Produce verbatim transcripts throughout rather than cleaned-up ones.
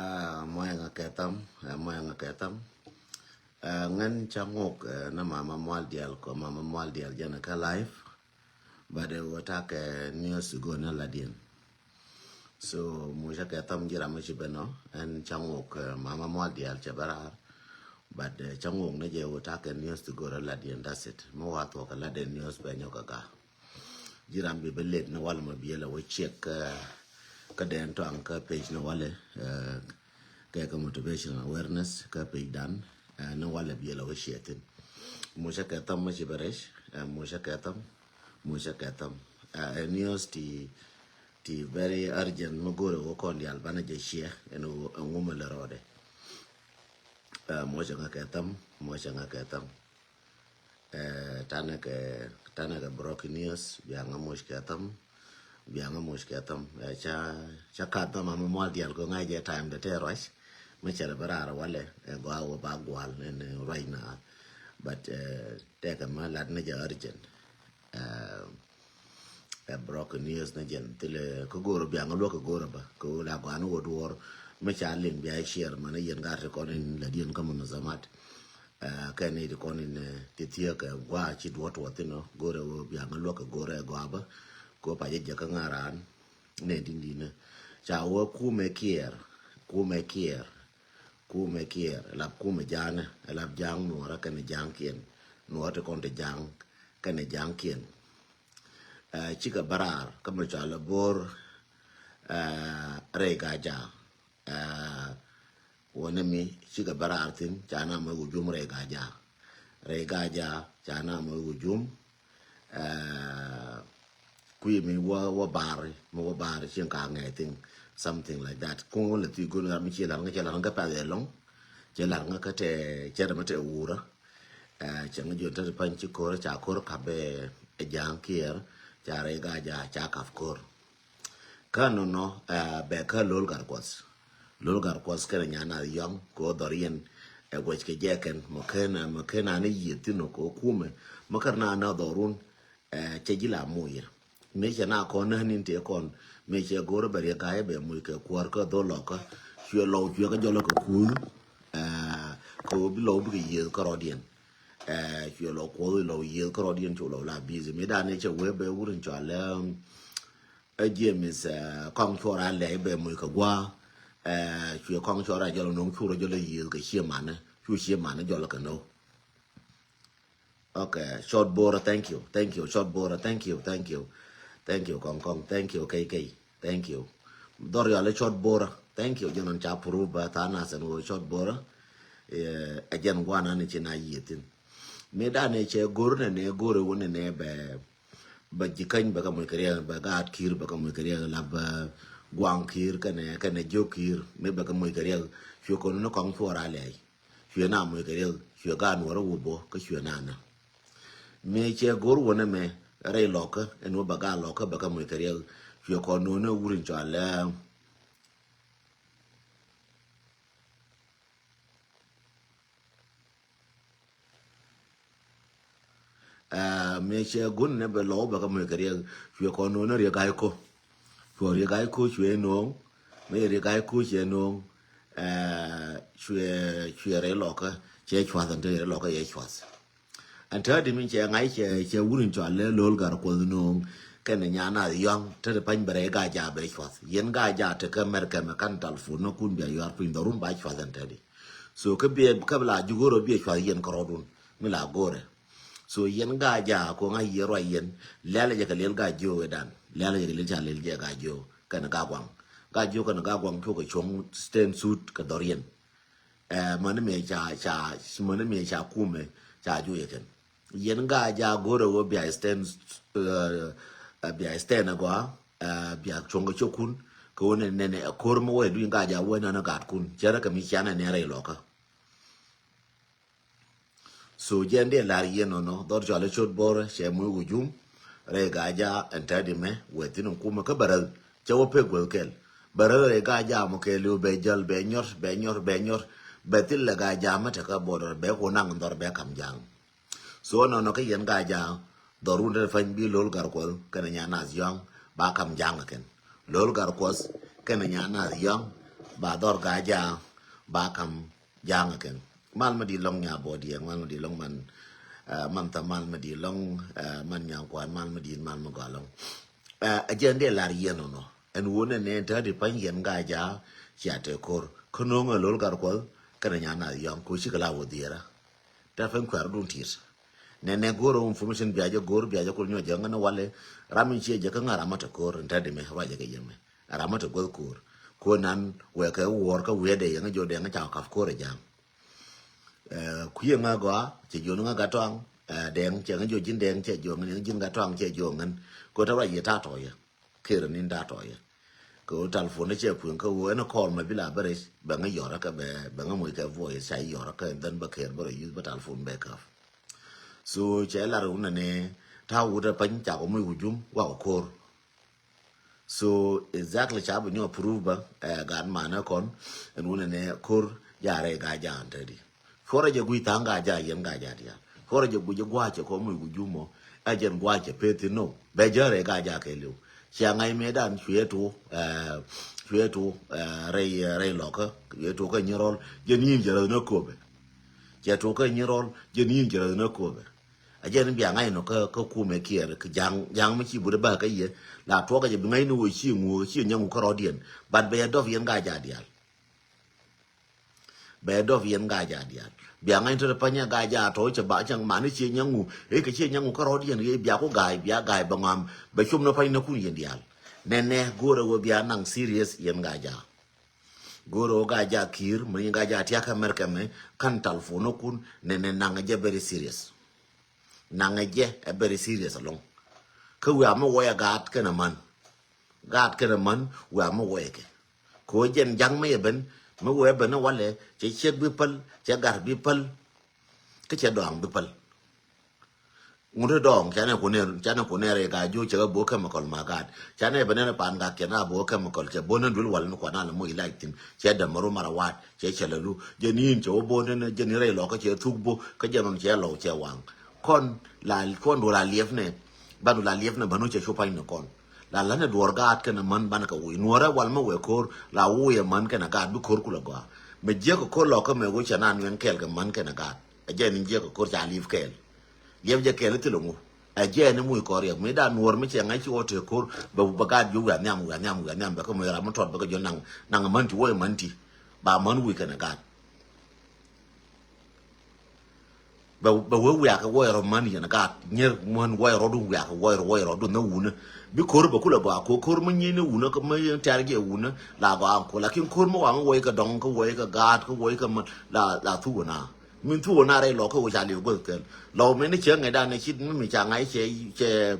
Ah, muɔyɛ ŋa kɛ tham, ah, muɔyɛ ŋa kɛ tham. Ah, ŋän ca ŋok, eh, na mama mual dial kɔ, mama mual dial jɛn kä live. But, eh, wä takɛ news go na ladiɛn. So, mucä kɛ tham ji̱ ram mi ci ben ɔ, ɛn ca ŋok, eh, mama mual dial cɛ bɛ raar. But, eh, ca ŋok ni jɛ wä takɛ news ti go ra ladiɛn, that's it. Mi wa thuɔk kɛ ladiɛn news bɛ nyɔk kɛ ga. Ji̱ ram bi bi late ni walɛ mɔ biɛ lɛ wä check, eh, kä den tɔaŋ kä page ni walɛ, eh, kɛ kɛ motivation awareness kä page dan, eh, ni walɛ biɛ lɛ wä share thin. Mucä kɛ tham mi ci bɛ rɛc, eh, mucä kɛ tham, mucä kɛ tham. Eh, eh, news ti, ti very urgent mi go̱rɛ wä kɔn dial banɛ jɛ share, ɛn wä, ɛn wä mi lɛ rɔɔdɛ. Eh, mucä ŋa kɛ tham, mucä ŋa kɛ tham. Eh, tanɛ kɛ, tanɛ kɛ broken news, bia ŋa muc kɛ tham, bia ŋa muc kɛ tham. Eh, ca, ca ka tham ama mual dial ko ŋa jɛ time de te rush. Mi cɛ rɛ bɛ raar walɛ, eh, gɔaa wä ba gual in, eh, right now. But, eh, tɛkɛ ma lat ni jɛ urgent. Eh, eh, broken news ni jɛn thilɛ kä go̱o̱rä bia ŋa luäk kä go̱o̱rä ba kä la gɔaa ni wä duɔr. Mi ca liŋ bia share ma ni yɛn gat ti kɔn in la diɛn kä munazamat. Eh, kɛn ni ti kɔn in, eh, ti thiek kɛ gua ci duɔt wä thin ɔ, go̱rɛ wä bia ŋa luäk kɛ go̱rɛ gɔaa bä. Ko pa jɛ jɛ kä ŋa raan. Nɛ din din, eh. Ca wä kumɛ kiɛɛr, kumɛ kiɛɛr, kumɛ kiɛɛr, lap kumɛ jaanɛ, lap jaŋ nuɔrä kɛnɛ jaŋ kiɛn. Nuɔrä ti kɔn ti jaŋ kɛnɛ jaŋ kiɛn. Eh, cikɛ bä raar, kä mɛ cɔal ɛ bo̱r, eh, rɛy ka ja. Eh, wä ni mi cikɛ bä raar thin, ca na mɛ wä jum rɛy ka ja. Rɛy ka ja, ca na mɛ wä jum. Eh, kui̱ mi wä, wä bar, mi wä bar cieŋ ka ŋɛ, I think, something like that. Kuŋ wä lɛ thi gun ram mi cie lar ŋä, cie lar ŋä pɛth ɛlɔŋ. Cie lar ŋä kä tɛ, cie ram tɛ wurä. Eh, cɛ ŋä jiɔn tɛ pany ci kor, ca kor kap bɛ, eh, jaŋ kiɛɛr, ca rɛy ka ja, ca kap kor. Kä nɔnɔ, eh, bɛ kä Lol Gatkuɔth. Lol Gatkuɔth kɛnɛ nyan nath yɔŋ kɛ ɣöö dhɔr yɛn, eh, guɛc kɛ jɛ kɛn mɔ kɛn, mɔ kɛn an i̱ yiëth thin ɔ kɛ ɣöö kumɛ mɔ kɛn na na dhɔrun, eh, cɛ ji̱ la muc yɛ. Mëë cɛ na kɔn näk ni̱n tëë kɔn mëë cɛ go̱o̱rä bɛ riɛk ga̱a̱c bɛ muc kɛ kuäär kä dhol lɔkä. Cuɛ lɔw cuɛ kä jɔlä kɛ kuuth, eh, kɛ ɣöö bi lɔw bikɛ yiëth kärɔɔdiɛn. Eh, cuɛ lɔw kuɔth lɔw yiëth kärɔɔdiɛn cu lɔw la busy. Mëë danɛ cɛ wee bɛ wur in cɔal, eh, Ɛ James, eh, kɔŋ cuɔr a lɛy bɛ muc kɛ gua̱a̱. Eh, cuɛ kɔŋ cuɔr a jɔl no̱o̱ŋ, cuɔr a jɔl a yiëëth kɛ cie manɛ. Cu cie manɛ jɔl kɛ no̱o̱ŋ. Okay, short Bora, thank you, thank you, short Bora, thank you, thank you, thank you, kɔŋ kɔŋ, thank you, K K, thank you. Dhɔr yɔl ɛ short Bora, thank you, jɛn ɔn ca prove ba tha̱a̱ŋ nath ɛn ɣöö short Bora. Eh, ɛ jɛn gua̱a̱n an ci na yiëëth thi̱n. Mëë danɛ cɛ go̱r nɛ nɛ go̱r ɛ wun nɛ nɛ bɛ Bɛ ji̱ käny bɛ kɛ moc kɛ riɛk, bɛ gaat ki̱i̱r bɛ kɛ moc kɛ riɛk, la bɛ guaŋ ki̱i̱r kɛnɛ, kɛnɛ jiök ki̱i̱r, mi bɛ kɛ moc kɛ riɛk. Cuɛ kɔn ni kɔŋ cuɔr a lɛy. Cuɛ na moc kɛ riɛk, cuɛ gaat nuɔrä wä bɔ, kä cuɛ na na. Mi cɛ go̱r wä nɛ mɛ, rɛy lɔkä, ɛn wä bɛ gaat lɔkä bɛ kɛ moc kɛ riɛk. Cuɛ kɔn nuɔr ni wur in cɔal, eh, Aa, mëë cɛ gun nɛ bɛ lɔw bɛ kä moc kɛ riɛk, cuɛ kɔn no̱o̱ŋ ni riɛk ga̱a̱c ko̱. Cuɛ riɛk ga̱a̱c ko̱ cuɛ no̱o̱ŋ, mëë riɛk ga̱a̱c ko̱ cuɛ no̱o̱ŋ, aa, cuɛ, cuɛ rɛy lɔkä, cɛ cua̱th ɛn te rɛy lɔkä yɛ cua̱th. Ɛn täädi mi cɛ ŋa̱c cɛ, cɛ wur in cɔal lɛ lo̱l gar kuɔth no̱o̱ŋ, kɛnɛ nyan nath yɔ̱a̱ŋ, te ti pa̱ny bɛ rɛy ga̱a̱c jaak bɛ cua̱th. Yɛn ga̱a̱c jaak te kä mɛr kɛmɛ kan talpon nä kun bia yuaar piny dhɔrun ba cua̱th ɛn täädi. So kä biɛ, kä bi la jugoro biɛ cuath yɛn kärɔɔdun mi la gorɛ. So yɛn ga̱a̱c jaak ko̱ŋ a yiëë ruac yɛn, lɛl jɛ kɛ liɛl ga̱a̱c jiök ëëdan, lɛl jɛ kɛ liɛl ca liɛl jɛ ga̱a̱c jiök kɛnɛ ga̱a̱c guaŋ. Ga̱a̱c jiök kɛnɛ ga̱a̱c guaŋ cukɛ cuɔ̱ŋ stand suit kɛ dhɔr yɛn. Ɛ, mäni mëë ca, ca, mäni mëë ca kumɛ ca juɔc ɛ kɛn. Yɛn ga̱a̱c jaak gorɛ ɣöö bia stand, ɛ, ɛ, bia stand agɔaa, ɛ, bia cuɔ̱ŋ kɛ cokun kɛ ɣöö nɛnɛ, nɛnɛ ɛ ko̱r mi wä ɛ duny ga̱a̱c jaak wä nɛnɛ gaatkun cɛ rɛ kɛ mi cianɛ nɛ rɛy lɔkä. So jɛn dee la̱r yɛn nɔnɔ, dhɔr cɔal i̱ Cot Borɛ cɛ moc wä jum rɛy ga̱a̱c jaak ɛn täädi mɛ wɛ thi̱n in kumɛ kä bɛ räth cɛ wä pek guäth kɛl. Bɛ räth rɛy ga̱a̱c jaak mɔ kɛɛliw bɛ jäl bɛ nyɔr, bɛ nyɔr, bɛ nyɔr, bɛ thil lɛ ga̱a̱c jaak mɛ tekä border bɛ ku naŋ dhɔr bɛ ka̱m ja̱a̱ŋ. So nɔnɔ kä yɛn ga̱a̱c jaak, dhɔrun te pany bi lo̱l gar kuɔth kɛnɛ nyan nath yɔ̱a̱ŋ ba ka̱m ja̱a̱ŋ kɛ kɛn. Lo̱l gar kuɔth kɛnɛ nyan nath yɔ̱a̱ŋ ba dhɔr Gaaja, ba kam ja̱a̱ŋ kɛn. Mal mi di lɔŋ nya bɔ diɛŋ, mal mi di lɔŋ man, eh, man tha mal mi di lɔŋ, eh, man nya kuan, mal mi di mal mi gɔa lɔŋ. Eh, a jɛn dee lar yɛn ɔnɔ. Ɛn wun ɛn nɛ tɛ di pany yɛn Gaaja, cia tɛ kor. Kä no̱o̱ŋ ɛ lol gar kuɔth, kɛn a nya nath yɔŋ, ko cikɛ la wä dhiera. Tɛ pɛn kuɛɛr dun tit. Nɛ nɛ go̱o̱r information bia jɛ go̱o̱r, bia jɛ kul nyuɔ jɛ ŋän walɛ. Ram in cie jɛ kä ŋa̱ ram a tɛ ko̱o̱r in tɛ di mɛ, ruacɛ kɛ yɛ mɛ. Ram a tɛ go̱o̱r ko̱o̱r. Ko̱o̱r nan wɛ kɛ wuɔ̱ɔ̱r kä wiee dɛ yɛ ŋä jɔ dɛ ŋä ca kap ko̱o̱r ɛ ja̱a̱ŋ. Eh, kui̱ ɛ ŋä gɔaa, cɛ jiɔn ŋä gat tɔaŋ, eh, dɛŋ, cɛ ŋä jɔ ji̱n dɛŋ, cɛ jiɔn ŋä ji̱n gat tɔaŋ, cɛ jiɔn ŋän. Ko̱o̱r tɛ ruac yɛ ta̱a̱ tɔ̱ yɛ. Ker ni nda tɔ yɛ. Kɛ ɣöö telephone ni cɛ pueŋ kä ɣöö ɛn call mɛ bi la bä rɛc, bɛ ŋä yɔrä kɛ bɛ, bɛ ŋä moc kɛ voice ca yɔrä kɛ, then bä ker bä rɔ use bä telephone bɛ käp. So cɛ lar wun ni ta̱a̱ wut ɛ pany ca kɔ moc wujum wa kɔ ko̱r. So exactly ca bi nyɔ proof bä, eh, gaat manɛ kɔn ɛn wun ni ko̱r ja rɛy Gaaja an te di. Cuɔrɛ jɛ guic tha̱a̱ŋ Gaaja yɛn Gaaja diaal. Cuɔrɛ jɛ guic jɛ gua̱a̱cɛ kɔ moc wujum mɔ. Ɛ jɛn gua̱a̱cɛ peth in no. Bɛ jɛ rɛy Gaaja kɛ liw. Cia ŋa̱c mëëdan cuɛ tu, eh, cuɛ tu, eh, rɛy, eh, rɛy lɔkä. Cuɛ tu kä nyi rɔl. Jɛn yin jɛ rɛy nä köpɛ. Cɛ tu kä nyi rɔl. Jɛn yin jɛ rɛy nä köpɛ. A jɛn bia ŋa̱c nɔ kä, kä kumɛ kiɛɛr. Kä ja̱ŋ, ja̱ŋ mi ci but ɛ bä kä yɛ. La tuɔkä jɛ bi ŋa̱c ni wä ci ŋu, ci nyɛ ŋu kä rɔɔdiɛn. But bɛ jɛ dɔp yɛn Gaaja diaal. Bɛ dɔp yɛn Gaaja diaal. Bia ŋa̱ny tɔt panyɛ Gaaja tɔ cɛ ba cɛ mani cie nyɛŋu. Ëë kɛ cie nyɛŋu kä rɔɔdiɛn ëë bia ku ga̱a̱c bia ga̱a̱c bɛ ŋɔam bɛ com ni pany ni kun yɛn diaal. Nɛnɛ go̱o̱rɛ wä bia naŋ serious yɛn Gaaja. Go̱o̱rɛ wä Gaaja ki̱i̱r mɛ yɛn Gaaja tiakä America mɛ kan telephone ni kun nɛnɛ naŋ jɛ very serious. Naŋɛ jɛ ɛ very serious alɔŋ. Kä wiaa mi wɔyɛ gaat kɛnɛ män. Gaat kɛnɛ män wiaa mi wɔyɛ kɛ. Kɛ ɣöö jɛn ja̱ŋ mi yɛ ben, mi wee ben ni walɛ, cɛ ciek bi päl, cɛ gar bi päl, kä cɛ dɔaŋ bi päl. Ŋut dɔɔŋ canɛ kunɛ, canɛ kunɛ rɛy Gaajo cɛ kɛ bo̱o̱ chemical ma gaat. Canɛ ben ni pan gak cɛ na bo̱o̱ chemical cɛ bo̱o̱ ni duel wal ni kuan alɛ moc ilac thin. Cɛ dämaru mara waat, cɛ cɛ lɛ lu. Jɛn yin cɛ wä bo̱o̱ ni jɛn yin rɛy lɔkä cɛ thuk bo̱o̱, kä jɛn ɔn cɛ lɔw cɛ waŋ. Kɔn la kɔn du la liɛp nɛ. Ban du la liɛp nɛ banu cɛ cu pany ni kɔn. La lani duɔr gaat kɛnɛ män banɛ kɛ wi̱i̱ nuɔrɛ wal mɛ wɛ ko̱r la wuucɛ män kɛnɛ gaat bi ko̱r kulɛ gɔaa. Mɛ jiäk kɛ ko̱r lɔkä mɛ wä cɛ na nuɛn kɛɛl kɛ män kɛnɛ gaat. Ɛ jɛ ni jiäk kɛ ko̱r ca li̱i̱p kɛɛl. Liɛp jɛ kɛɛl thilɛ ŋu. Ɛ jɛ ni muc kɔr yɛ mi da nuɔr mi cɛ ŋa̱c ci wä te ko̱r bɛ bɛ gaat jiök wiaa nhiam wiaa nhiam wiaa nhiam bɛ kä mɛ ram mi tɔt bɛ kɛ jiök naŋ naŋ män ti wä män ti. Ba män wi̱i̱ kɛnɛ gaat. Bɛ bɛ wee wiakɛ wɔy rɔ man yɛn gaat nyer män wɔy rɔ dun wiakɛ wɔy rɔ wɔy rɔ dun na wunä. Bi ko̱r bɛ kulɛ bɔ a ko̱r ko̱r mä nyi ni wunä kä mä yɛn tɛr jɛ wunä la gɔ an ko̱r lakin ko̱r mä waŋ wɔy kɛ dɔŋ kä wɔy kɛ gaat kä wɔy kɛ män la la thuwä na. Min thuwä na rɛy lɔ kä wä ca liw guäth kɛl lɔ mi ni cɛ ŋɛ dan ni cit mi mi ca ŋa̱c cɛ cɛ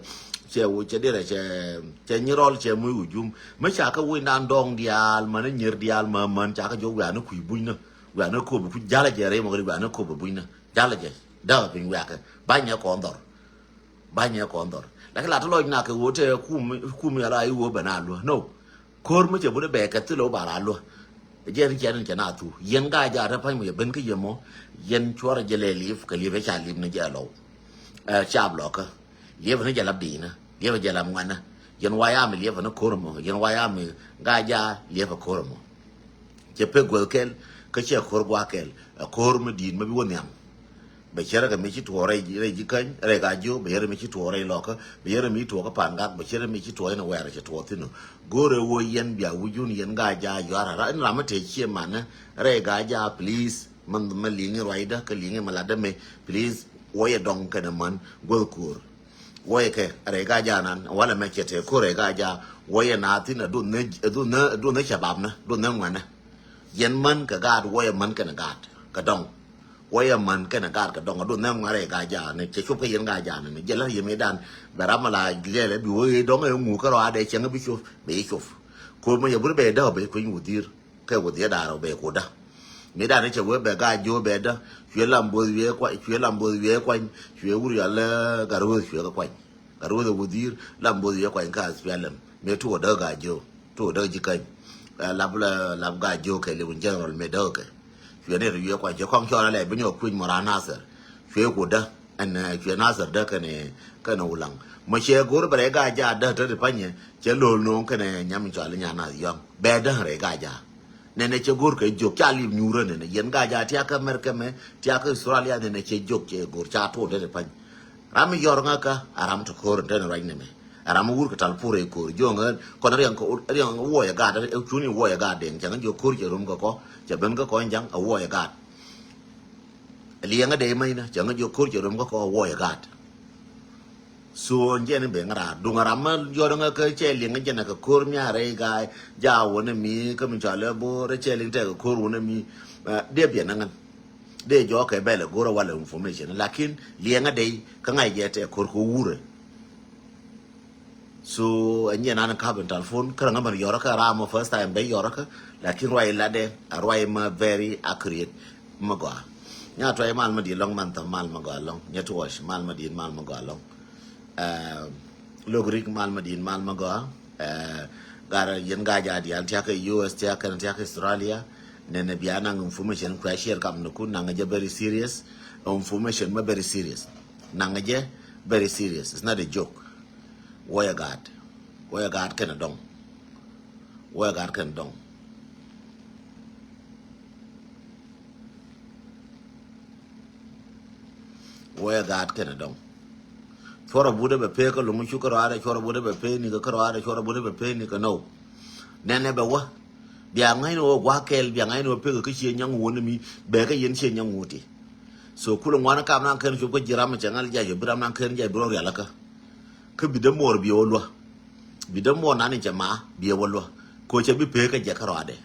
cɛ wä cɛ dirɛ cɛ cɛ nyirɔl cɛ muy wä jum. Mi ca kä wä dan dɔŋ diaal män ni nyer diaal mä män ca kä jɔ wiak ni kui̱ buny ni. Wianä kop bi kuc jalä jɛ rɛy mɔ kɛ wianä kop bi bucnä jalä jɛ. Däk piny wiakɛ banyɛ kɔn dhɔr. Banyɛ kɔn dhɔr. Lakin la ti lɔc nak kɛ woo tɛ kum kum yala iwoo bɛ na luä no. Ko̱r mi cɛ buni bɛ kɛ thilɛ woo ba la luä. Jɛ ni cɛ ni cɛ na thu yɛn ga ja rɛ pany mi yɛ ben kä yɛ mɔ. Yɛn cuɔrɛ jɛ lɛ liif kɛ liif ɛ ca liif ni jɛ lɔw. Ɛ cap lɔkä. Liɛpɛ ni jɛ la bi̱i̱nä, liɛpɛ jɛ la ŋuanä. Yɛn wa ya mi liɛpɛ ni ko̱r mɔ, yɛn wa ya mi ga ja liɛpɛ ko̱r mɔ. Cɛ pek guäth kɛl kä cɛ ko̱r guak kɛl. Ɛ ko̱r mi di̱i̱t mi bi wä nhiam. Bɛ cɛ rɛ kɛ mi ci tuɔɔk rɛy rɛy ji̱ käny rɛy ka jiök bɛ yɛrɛ mi ci tuɔɔk rɛy lɔkä bɛ yɛrɛ mi tuɔɔk kä pan gak bɛ cɛrɛ mi ci tuɔɔk in wɛɛrɛ cɛ tuɔɔk thi̱n. Go̱rɛ wä yɛn bia wi̱c yun yɛn ga ja yuar ara in ram mi te ciɛ manä rɛy ga ja please. Mɛ mɛ liŋi ruacdä kä liŋi mɛ latdä mɛ please. Wä yɛ dɔŋ kɛnɛ män guäth ko̱r. Wä yɛ kɛ rɛy ka janan walɛ mɛ cɛ tɛ ko̱r rɛy ka ja. Wä yɛ na thin a duth nä duth nä duth nä cabab nä duth nä ŋuɛnä. Yɛn män kɛ gaat wä yɛ män kɛnɛ gaat kɛ dɔŋ. Wä yɛ män kɛnɛ gaat kɛ dɔŋ a duth nä ŋuɛn rɛy ka ja ni cɛ cop kä yɛn ka ja ni jɛ lät yɛ mi dan. Bɛ ram mɛ la lɛlɛ bi wä yɛ dɔŋ ɛ ŋu kä rɔ adɛ cɛŋ bi cop bɛ yɛ cop. Ko̱r mɛ yɛ bur bɛ däk bɛ kueny wä dhir. Kɛ wä dhiɛ da̱a̱r ɔ bɛ ko̱da. Mi da̱a̱r ni cɛ wee bɛ gaa jiö bɛ dä cuɛ lam both wiee kuany cuɛ lam both wiee kuany cuɛ wur yɔl lɛ gat rueth cuɛ kä kuany. Gat rueth ɛ wä dhi̱i̱r lam both wiee kuany kä aspialɛm mi tuɔ däk gaa jiö tuɔ däk ji̱ käny. Lap lap gaa jiö kɛ liw in general mi däk kɛ cuɛ ni rɛ wiee kuany cuɛ kɔŋ cɔɔl alɛ bi nyɔk kui̱ny mɔra nathɛr. Cuɛ ko̱da. Ɛn cuɛ nathɛr dä kɛnɛ kɛnɛ wulaŋ mɔ cɛ go̱r bɛ rɛ gaa ja dä tä ti panyɛ. Cɛ lo̱l no̱o̱ŋ kɛnɛ nyam in cɔal inya nath yɔaŋ bɛ dä rɛ gaa ja. Nɛnɛ cɛ go̱r kɛ jiök ca lip nyuurä nɛnɛ. Yɛn Gaaja tiakä America mɛ, tiakä Australia nɛnɛ cɛ jiök cɛ go̱r ca tuɔt dee pany. Ram mi yɔr ŋä kä a ram ti ko̱r in te ni ruac nɛmɛ. A ram mi wur kɛ tal pur ɛ ko̱r jiök ŋä kɔn riɛŋ kɛ riɛŋ wuɔyɛ gaat, cuni wuɔyɛ gaat deŋ cɛ ŋä jiök ko̱r cɛ rum kɛ kɔ, cɛ ben kɛ kɔ in jaŋ a wuɔyɛ gaat. Liɛŋä dee mɛy na cɛ ŋä jiök ko̱r cɛ rum kɛ kɔ a wuɔyɛ gaat. So jɛn in ben ŋä raar duŋ a ram mi yɔr ŋä kä cɛ liɛŋä jɛn a kɛ ko̱r mi a rɛy ga̱a̱ ja wä ni mi kä mi cɔal ɛ bo̱o̱r cɛ liŋ tɛk kɛ ko̱r wä ni mi. Dee biɛn ni ŋän. Dee jɔɔk kɛ bɛl ɛ go̱r ɛ wal ɛ information lakin liɛŋä dee kä ŋa̱c jɛ tɛk ko̱r kɛ wurɛ. So ɛ nyiɛ nan kap in telephone kä ŋä mɛn yɔrä kä ram mɔ first time ben yɔrä kä. Lakin ruac latdɛ a ruac mɛ very accurate. Mɛ gɔaa. Nya tuac mal mɛ di lɔŋ man thä mal mɛ gɔaa lɔŋ nyɛ tuɔc mal mɛ di mal mɛ gɔaa lɔŋ. Lok rik mal mɛ di mal mɛ gɔaa. Gar yɛn Gaaja dial tiakä U S tiakä tiakä Australia. Nɛnɛ bia naŋ information kuɛ share kam ni kun naŋ jɛ very serious. Information mɛ very serious. Naŋ jɛ very serious, it's not a joke. Wuɔyɛ gaat. Wuɔyɛ gaat kɛnɛ dɔŋ. Wuɔyɛ gaat kɛnɛ dɔŋ. Wuɔyɛ gaat kɛnɛ dɔŋ. Cuɔrɛ but ɛ bɛ pee kä lo̱ŋ cu kärɔaadɛ, cuɔrɛ but ɛ bɛ pee ni kä kärɔaadɛ, cuɔrɛ but ɛ bɛ pee ni kä nɔw. Nɛnɛ bɛ wä. Bia ŋa̱cni wä gua̱a̱k kɛɛl, bia ŋa̱cni wä pek kä cie nyaŋ wä ni mi bɛ kä yɛn cie nyaŋ wä ti. So kulɛ ŋuan kam nan ken cop kä ji̱ ram cɛ ŋa̱l jac bi ram nan ken jac bi rɔ rial kä. Kä bi dämuɔɔr bi wä luä. Bi dämuɔɔr nan in cɛ ma bi wä luä. Ko cɛ bi pek kä jɛ kärɔaadɛ.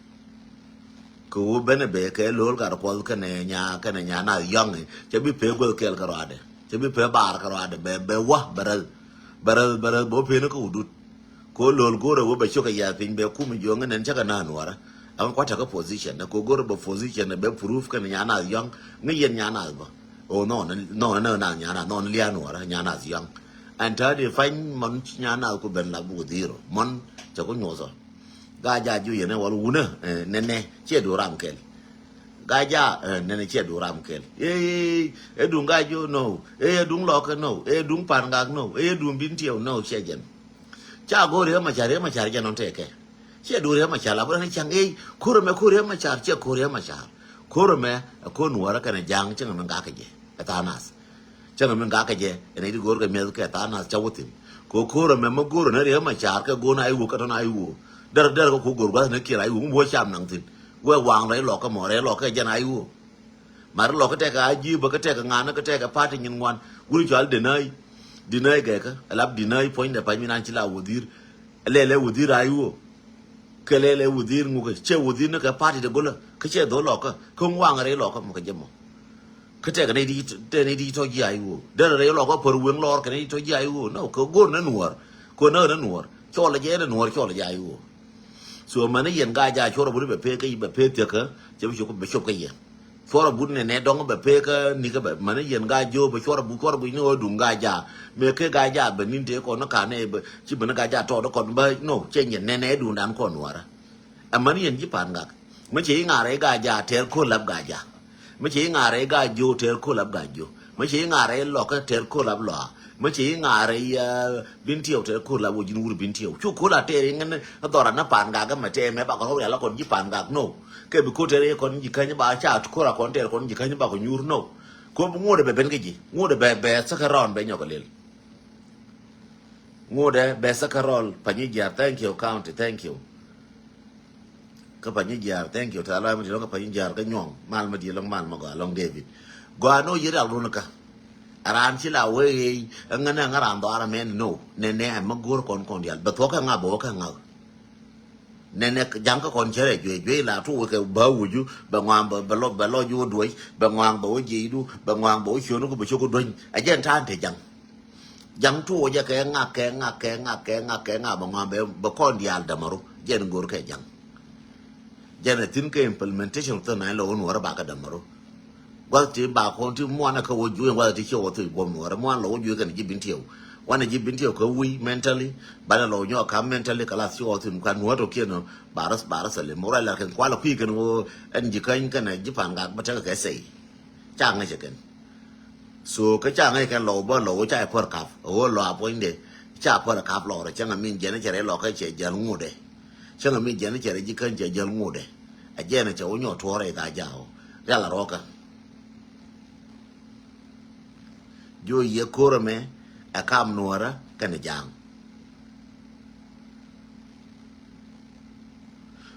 Kɛ ɣöö benɛ bɛ kɛ lo̱l gat kuɔth kɛnɛ nya kɛnɛ nya nath yɔ̱ŋ. Cɛ bi pee guäth kɛɛl kɛ ruaadɛ. Cɛ bi pee baar kɛ ruaadɛ bɛ bɛ wä bɛ räth. Bɛ räth bɛ räth bɛ wä peen kä wudut. Kɛ ɣöö lo̱l go̱rɛ wä bɛ cok kɛ yiath piny bɛ kum jiɔ̱ɔ̱ŋ nɛn cä kɛ na̱a̱n nuɔrä. Ɛmɛ kua̱t tekɛ position ɛ kɛ ɣöö go̱rɛ bɛ position ɛ bɛ proof kɛnɛ nya nath yɔ̱ŋ. Ŋä yɛn nya nath bä. O nɔɔnɛ nɔɔnɛ nä nath nya nath nɔɔnɛ lia̱a̱ nuɔrä nya nath yɔ̱ŋ. Ɛn täätdi pany mɔn nya nath ku ben lap ku dhiro mɔn cɛ ku nyuɔthɔ. Gaaja jiö yɛn ɛ wal wunä nɛnɛ ciɛ du ram kɛl. Gaaja nɛnɛ ciɛ du ram kɛl. Ee ɛ duŋ Gaajo no. Ee ɛ duŋ Lɔkä no. Ee duŋ Pangak no. Ee duŋ Bintiɛw no ciɛ jɛn. Ca go̱o̱r Riek Machar, Riek Machar jɛn ɔn tɛkɛ. Ciɛ du Riek Machar la bä ni caŋ ee ko̱r ɛmɛ ko̱r Riek Machar ciɛ ko̱r Riek Machar. Ko̱r ɛmɛ ɛ ko̱r Nuɔrä kɛnɛ Ja̱a̱ŋ cieŋ ɛmɛ gak kɛ jɛ ɛ tha̱a̱ŋ nath. Cäŋ mi gak kɛ jɛ ɛn iti go̱o̱r kɛ mi̱eth kɛ tha̱a̱ŋ nath ca wä thi̱n. Kɛ ko̱r ɛmɛ mi go̱o̱r ɛn Riek Machar kɛ go̱o̱r na iwuɔ kɛ tɔ̱ na iwuɔ. Dɛr dɛr kɛ ku go̱o̱r gua̱th ni kiɛl a iwuɔ mi wä cam naŋ thi̱n. Wee waŋ rɛy lɔk kä mɔ rɛy lɔk kɛ jɛn a iwuɔ. Mat lɔk kä tɛk a ji̱ bä kä tɛk ŋa̱n kä tɛk party nyin ŋuan. Wuni cɔal deny. Deny gɛkä ɛ lap deny puɔ̱nydɛ pa̱ny mi nan ci la wudhi̱r. Lɛlɛ wudhi̱r a iwuɔ. Kɛ lɛlɛ wudhi̱r ŋukɛ cɛ wudhi̱r ni kɛ party de golä kä cɛ dho̱ lɔkä kä ŋuaŋ rɛy lɔkä mɔ kɛ jɛ mɔ. Kä tɛk ni di tɛ ni di tɔ ji̱ a iwuɔ derɛ rɛy lɔkä pär weŋ lɔr kɛ ni di tɔ ji̱ a iwuɔ no kɛ go̱r ni nuɔr. Kɛ nä ni nuɔr cɔl jɛ ni nuɔr cɔl jɛ a iwuɔ. So mani yɛn Gaaja cuɔr a buni bɛ pee kä bɛ pee thiäkä cɛ bi cop bɛ cop kä yɛ. Cuɔr a buni nɛ nɛ dɔŋ bɛ pee kä ni kä bɛ mani yɛn Gaajo bɛ cuɔr a bu cuɔr a bu ni wä duŋ Gaaja. Mɛ kɛ Gaaja bɛ nin tëë kɔn ni ka nɛ bɛ ci bɛ ni Gaaja tɔɔt kɔn bä no cɛ nyɛ nɛ nɛ duŋ dan kɔn nuɔrä. Ɛ mani yɛn ji̱ Pangak. Mi cɛ i̱ ŋa̱r rɛy Gaaja tɛr ko̱l lap Gaaja. Mi cɛ i̱ ŋa̱r rɛy Gaajo tɛr ko̱l lap Gaajo. Mi cɛ i̱ ŋa̱r rɛy Lɔkä tɛr ko̱l lap Lɔa. Mi cɛ i̱ ŋa̱r rɛy Bintiɛw tɛr ko̱l lap wä ji̱n wur Bintiɛw. Cu ko̱l a tɛr iŋän dhɔra ni Pangak mɛ tɛr mɛ bakɔ rɔw rial kɔn ji̱ Pangak no. Kɛ bi ko̱l tɛr i̱ kɔn ji̱ käny ba ca ko̱l a kɔn tɛr kɔn ji̱ käny bakɔ nyuur no. Ko̱l bi ŋuɔ̱t bɛ ben kä ji̱ ŋuɔ̱t bɛ bɛ second round bɛ nyɔk a lel. Ŋuɔ̱t bɛ second round Panyijiar, thank you county, thank you. Kä Panyijiar, thank you. Tɛ̈th lɔaac mi di̱i̱t lɔ̱ŋ kä Panyijiar kä Nyuɔ̱ŋ. Mal mi di̱i̱t lɔ̱ŋ mal mi gɔaa lɔ̱ŋ David. Gɔaa ni wä yiëë rial run kä. Ɛ raan ci la wee ɣeec ɛ ŋänɛ ŋä raan dhɔaar ɛmɛn no. Nɛnɛ ɛmɛ go̱o̱r kɔn kɔn diaal. Bɛ thuɔ̱k kɛ ŋa̱k bɛ wä kɛ ŋa̱k. Nɛnɛ ja̱ŋ kä kɔn cärɛ juey juey la tuɔɔk wekɛ bä wucu bɛ ŋɔaŋ bɛ lɔ bɛ lɔ juɔ duɔ̱c bɛ ŋɔaŋ bɛ wä jiɛcdu bɛ ŋɔaŋ bɛ wä ciötniku bɛ cio̱k duɔ̱ny. Ɛ jɛn ta̱a̱n te ja̱ŋ. Ja̱ŋ tuɔɔk jɛ kɛ ŋak kɛ ŋak kɛ ŋak kɛ ŋak kɛ ŋak bɛ ŋɔaŋ bɛ kɔn diaal dämaru. Jɛn go̱o̱r kɛ ja̱ŋ. Jɛn ɛ thi̱n kɛ implementation of thing na in lɔ wä nuɔrä bakɛ dämaru. Gua̱th ti ba kɔn ti muanɛ kä wä juec gua̱th ti ciɛ wä thuc guɔm nuɔrä muan lɔ wä juec kɛn ji̱ Bintiɛw. Wanɛ ji̱ Bintiɛw kä wi̱i̱ mentally. Banɛ lɔ wä nyɔk ka̱m mentally kɛ lath ci wä thuc kuan nuɔ̱t ɔ kiɛn ɔ. Barä barä thali mɔ ruac lar kɛn kualɛ kui̱ kɛn wä ɛn ji̱ käny kɛn ji̱ Pangak bä tekɛ kɛ say. Ca ŋäcɛ kɛn. So kä ca ŋäc kɛn lɔw bä lɔw ca pär kap ɣöö lɔ a puɔ̱nyde. Ca pär kap lɔrɛ cäŋ a min jiɛn cɛ rɛy lɔkä cɛ jäl ŋuudɛ. Cäŋ a min jiɛn cɛ rɛy ji̱ kän cɛ jäl ŋuudɛ. Ɛ jɛn ɛ cɛ wä nyɔk tuɔɔrɛ i̱ Gaa Jaak ɔ. Rial a rɔɔkä. Jiɔ yiëë ko̱r ɛmɛ ɛ kam Nuɔɔrä kɛnɛ Ja̱a̱ŋ.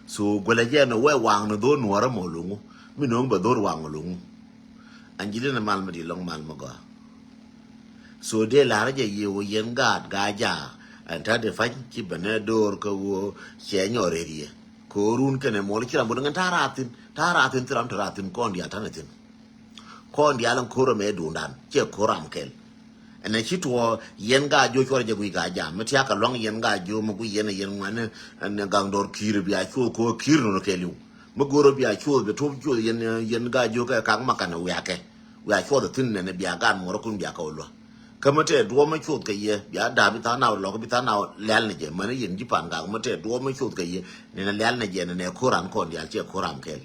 So guɛlɛ jɛ ɛn ɛ wee waŋ ni dho̱r Nuɔɔrä mɔ lo̱ŋu. Mi no̱o̱ŋ bɛ dho̱r waŋ lo̱ŋu. Angelina mal mi di lɔŋ mal mi gɔaa. So dee la̱rä jɛ yiëë wä yɛn gaat Gaa Jaak ɛn ta̱t di pa̱ny ci bɛ nɛ do̱r kä wä cɛ nyɔk rɛt yɛ. Ko̱run kɛnɛ muɔl ci ram bot ŋɛn ta̱a̱ raathin ta̱a̱ raathin thi ram te raathin kɔn diaal ta̱nɛ thi̱n. Kɔn diaal ɛn ko̱r ɛmɛ duundan ciɛ ko̱r ram kɛl. Ɛnɛ ci tuɔɔ yɛn Gaa Jiök cuɔrɛ jɛ guic Gaa Jaak mi tiakä luaŋ yɛn Gaa Jiök mi guic yɛn ɛ yɛn ŋuɛ̈ni ɛn gaŋ dɔr ki̱i̱r bia cuɔth ko̱r ki̱i̱r nɔnɔ kɛɛliw. Mi go̱o̱rä bia cuɔth bɛ tuɔp cuɔth yɛn yɛn Gaa Jiök kɛ kak makanɛ wiakɛ. Wiak cuɔth ɛ thi̱n nɛnɛ bia gaat muɔrä kun bia kɛ wä lua̱k. Kä mi tɛɛ duɔ̱ɔ̱p mi cuɔth kɛ yɛ bia da̱a̱ bi tha̱a̱ŋ naw lɔk bi tha̱a̱ŋ naw lɛl ni jɛ mɛn i̱ yɛn ji̱ pa̱a̱n gak mi tɛɛ duɔ̱ɔ̱p mi cuɔth kɛ yɛ nɛnɛ lɛl ni jɛ nɛnɛ ko̱r ran kɔn diaal ciɛ ko̱r ran kɛl.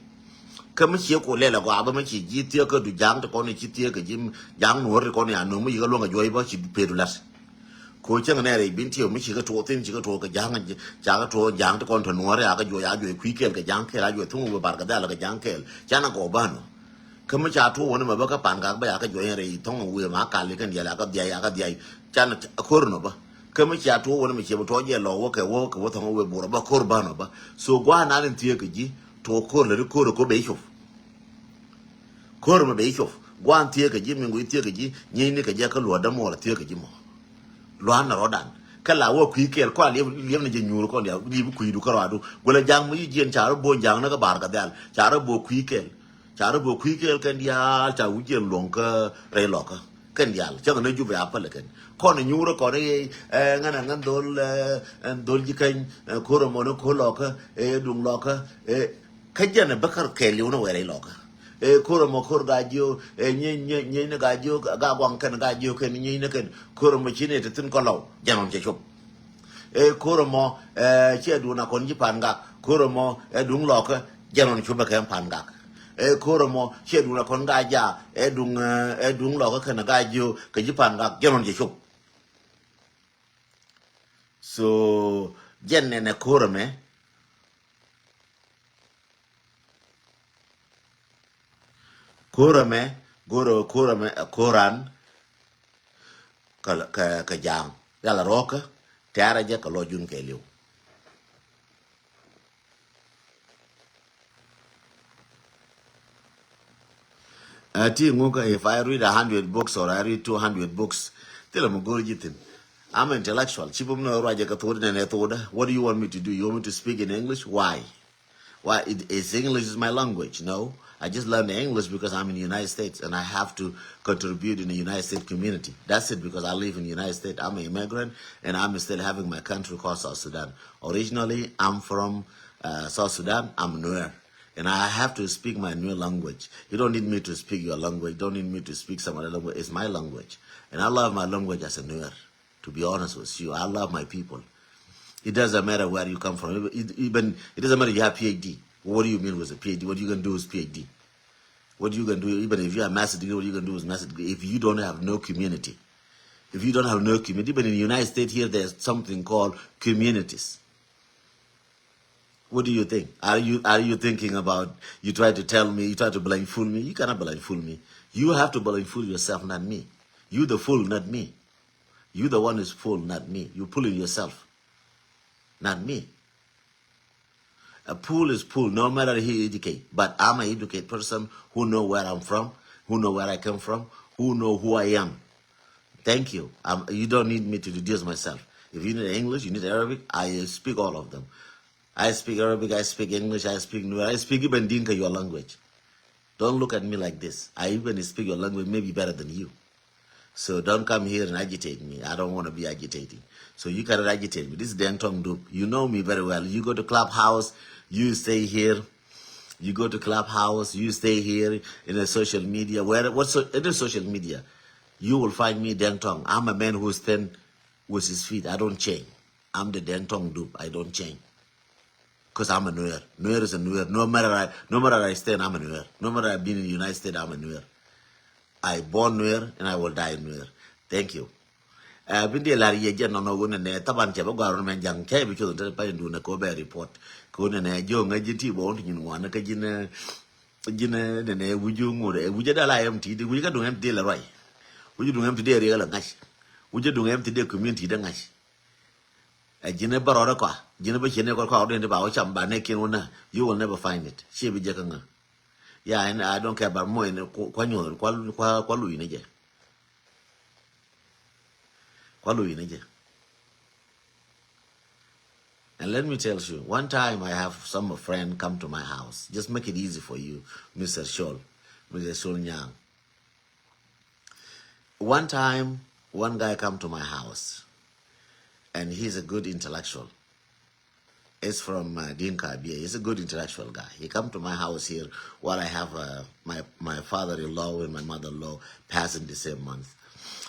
Kä mi ciɛ ku lɛl agɔaa bä mi ci ji̱ thiek kä du Ja̱a̱ŋ ti kɔn i̱ ci thiek kɛ ji̱ Ja̱a̱ŋ Nuɔ̱ɔ̱r ti kɔn i̱ a no̱o̱ŋ mi yi̱k a luäŋ a juɔ̱c bä ci pet du la̱t. Ko cäŋ nɛ rɛy bin tiɛw mi ci kä tuɔɔk thin ci kä tuɔɔk kɛ Ja̱a̱ŋ ca kä tuɔɔk Ja̱a̱ŋ ti kɔn te Nuɔ̱ɔ̱r ya kä juɔ̱c a juɔ̱c kui̱ kɛl kɛ Ja̱a̱ŋ kɛl a juɔ̱c thuŋ wee bar kɛ dhɛl kɛ Ja̱a̱ŋ kɛl ca na gɔɔ bä nɔ. Kä mi ca tuɔɔk wä ni mɛ bä kä pa̱n gak bä ya kä juɔ̱c rɛy thɔŋ wee ma kal ikɛn diɛl ya kä dhiay ya kä dhiay ca na ko̱r nɔ bä. Kä mi ca tuɔɔk wä ni mɛ ciɛ bä tuɔɔk jɛ lɔ wä kɛ wä kɛ wä thɔŋ wee burɔ bä ko̱r bä nɔ bä. So gua̱a̱ na rin thiee kɛ ji̱ tuɔɔk ko̱r lɛ ri ko̱r ɛ ko̱ bɛ i̱ cop. Ko̱r mɛ bɛ i̱ cop gua̱a̱n thiee kɛ ji̱ mi ŋui̱ thiee kɛ ji̱ nyieyni kɛ jɛ kä luɔ̱t dämuɔɔr thiee kɛ ji̱ mɔ. Lua̱a̱n na rɔ̱dan kä la wä kui̱ kɛɛl kɔn a liep liep ni jɛ nyuur kɔn diaal liep kui̱du kä rɔadu guɛlɛ ja̱a̱ŋ mi ji̱ jiɛn ca rɔ bo̱o̱n ja̱a̱ŋ ni kä bar kɛ dhɛl ca rɔ bo̱o̱ kui̱ kɛɛl. Ca rɔ bo̱o̱ kui̱ kɛɛl kɛn diaal ca wi̱c jiɛn luɔ̱ŋ kä rɛy lɔkä kɛn diaal cäŋ ni jup ya päl kɛn kɔn nyuur kɔn i̱ ɛ ŋän ɛ ŋän dhol ɛ dhol ji̱ kɛny ɛ ko̱r ɛmɔ ni ko̱r lɔkä ɛ duŋ lɔkä ɛ. Kä jɛn ɛ bäkär kɛɛliw ni wɛɛr ilɔkä. Ɛ ko̱r ɛmɔ ko̱r Gaa Jiök ɛ nyieny nyieny nyieny ni Gaa Jiök Gaa Guaŋ kɛn Gaa Jiök kɛn nyieny ni kɛn ko̱r ɛmɔ ci ni ti thi̱n kɔn lɔw jɛn ɣän cɛ cop. Ɛ ko̱r ɛmɔ ɛ ciɛ duun a kɔn ji̱ pa̱a̱n gak ko̱r ɛmɔ ɛ duŋ lɔkä jɛn ɣän cop ɛ kɛn pa̱a̱n gak. Ɛ ko̱r ɛmɔ ciɛ duun a kɔn Gaa Jaak ɛ duŋ ɛ duŋ lɔkä kɛn Gaa Jiök kɛ ji̱ pa̱a̱n gak jɛn ɣän cɛ cop. So jɛn nɛnɛ ko̱r ɛmɛ. Ko̱r ɛmɛ go̱r ɛ ko̱r ɛmɛ ɛ ko̱ran. Kɛ kɛ kɛ ja̱a̱ŋ yal a rɔɔkä tɛ̈rɛ jɛ kɛ lɔ jun kɛ liw. Ɛ ti ŋukä if I read a hundred books or I read two hundred books thilɛ mi go̱r ji̱ thi̱n. I'm an intellectual ci bum ni ruacɛ kɛ thot nɛn ɛ thotdä. What do you want me to do? You want me to speak in English? Why? Why it, is English is my language? No, I just learned the English because I'm in the United States and I have to contribute in the United States community. That's it, because I live in the United States. I'm an immigrant and I'm still having my country called South Sudan. Originally, I'm from uh, South Sudan. I'm Nuer. And I have to speak my Nuer language. You don't need me to speak your language. Don't need me to speak some other language. It's my language. And I love my language as a Nuer. To be honest with you, I love my people. It doesn't matter where you come from. Even, it doesn't matter if you have P H D. What do you mean with a P H D? What you gonna do with P H D? What you gonna do? Even if you have master degree, what you gonna do with master degree? If you don't have no community, if you don't have no community, even in the United States here, there's something called communities. What do you think? Are you are you thinking about, you try to tell me, you try to blindfold me? You cannot blindfold me. You have to blindfold yourself, not me. You the fool, not me. You the one is fool, not me. You pulling yourself, not me. A fool is fool, no matter he educate. But I'm an educated person who know where I'm from, who know where I come from, who know who I am. Thank you. Um, you don't need me to introduce myself. If you need English, you need Arabic, I speak all of them. I speak Arabic, I speak English, I speak Nuer, I speak even Dinka, your language. Don't look at me like this. I even speak your language maybe better than you. So don't come here and agitate me. I don't want to be agitating. So you cannot agitate me. This is Deng Tong Dup. You know me very well. You go to Clubhouse, you stay here. You go to Clubhouse, you stay here in a social media, where, what so, any social media. You will find me Deng Tong. I'm a man who stand with his feet. I don't change. I'm the Deng Tong Dup. I don't change. Because I'm a Nuer. Nuer is a Nuer. No matter I, no matter I stand, I'm a Nuer. No matter I've been in the United States, I'm a Nuer. I born Nuer and I will die Nuer. Thank you. Ɛ, bi dee lar yɛ jɛ nɔnɔ wun nɛ, thaban cɛ bä gɔar wun mɛ jaŋ, cɛ bi cuth te pa in dun ko bɛ report. Ko nɛ nɛ, jiɔ ŋɛ ji̱n ti bɔ wun ti nyin ŋuan kä ji̱n, ji̱n nɛ nɛ wuju ŋur, ɛ, wuju da la M T D, wuju ka duŋ M T D la ruai. Wuju duŋ M T D riɛ la ŋa̱c. Wuju duŋ M T D community da ŋa̱c. Ɛ, ji̱n bä rɔɔdɛ kɔa, ji̱n bä ciɛn kɔa, kɔa wun ti ba wä cam ba nɛ kiɛn wun nɛ, you will never find it. Ciɛ bi jɛ kä ŋä. Yeah, and I don't care about more in kua nyuɔth, kua, kua, kua lui ni jɛ. Kua lui ni jɛ. And let me tell you, one time I have some friend come to my house. Just make it easy for you, Mister Shol, Mister Shol Nyang. One time, one guy come to my house, and he's a good intellectual. It's from, uh, Dinka Abia. He's a good intellectual guy. He come to my house here while I have, uh, my, my father-in-law and my mother-in-law passing the same month.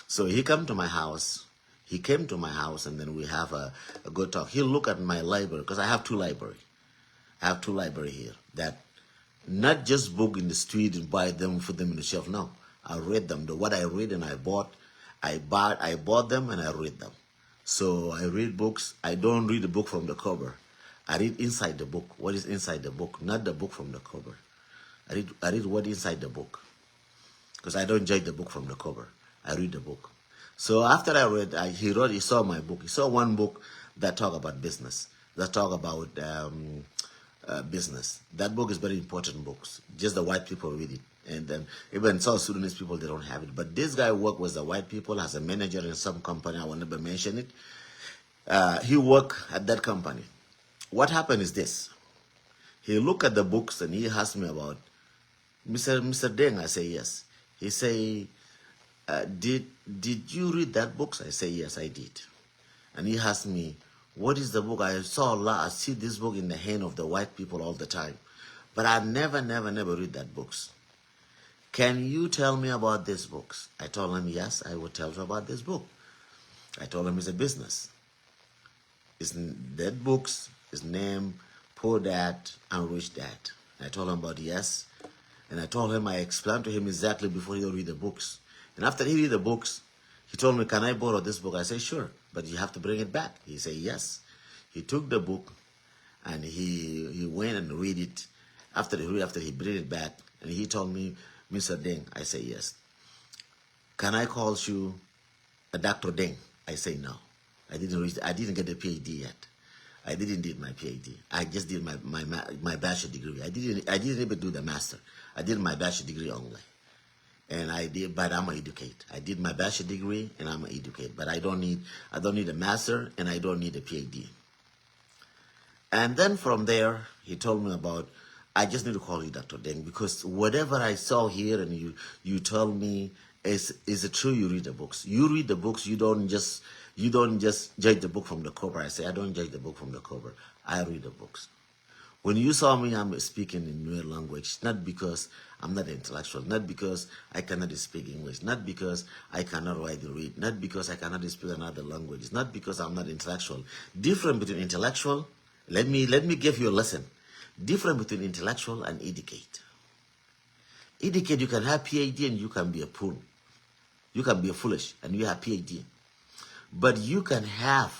So he come to my house. He came to my house and then we have a, a good talk. He look at my library, 'cause I have two library. I have two library here that not just book in the street and buy them, put them in the shelf. No, I read them. The, what I read and I bought, I bought, I bought them and I read them. So I read books. I don't read the book from the cover. I read inside the book. What is inside the book? Not the book from the cover. I read, I read what inside the book. 'Cause I don't judge the book from the cover. I read the book. So after I read, I, he wrote, he saw my book. He saw one book that talk about business, that talk about, um, uh, business. That book is very important books. Just the white people read it. And then even South Sudanese people, they don't have it. But this guy work with the white people as a manager in some company. I will never mention it. Uh, he work at that company. What happened is this. He look at the books and he asked me about, "Mister, Mister Deng?" I say, "Yes." He say, uh, "Did, did you read that books?" I say, "Yes, I did." And he asked me, "What is the book? I saw a lot, I see this book in the hand of the white people all the time. But I never, never, never read that books. Can you tell me about these books?" I told him, "Yes, I will tell you about this book." I told him it's a business. Is that books is named Poor Dad and Rich Dad. I told him about, yes. And I told him, I explained to him exactly before he read the books. And after he read the books, he told me, "Can I borrow this book?" I said, "Sure, but you have to bring it back." He said, "Yes." He took the book and he, he went and read it. After he read, after he bring it back, and he told me, "Mister Deng?" I said, "Yes." "Can I call you a Doctor Deng?" I say, "No. I didn't reach, I didn't get a P H D yet. I didn't did my P H D. I just did my, my, my, my bachelor degree. I didn't, I didn't even do the master. I did my bachelor degree only." And I did, but I'm an educate. I did my bachelor degree and I'm an educate. But I don't need, I don't need a master and I don't need a P H D. And then from there, he told me about, "I just need to call you Doctor Deng, because whatever I saw here and you, you tell me is, is it true you read the books? You read the books, you don't just, you don't just judge the book from the cover." I say, "I don't judge the book from the cover. I read the books." When you saw me, I'm speaking in Nuer language, not because I'm not intellectual, not because I cannot speak English, not because I cannot write and read, not because I cannot speak another language, not because I'm not intellectual. Different between intellectual, let me, let me give you a lesson. Different between intellectual and educate. Educate, you can have P H D and you can be a fool. You can be a foolish and you have P H D. But you can have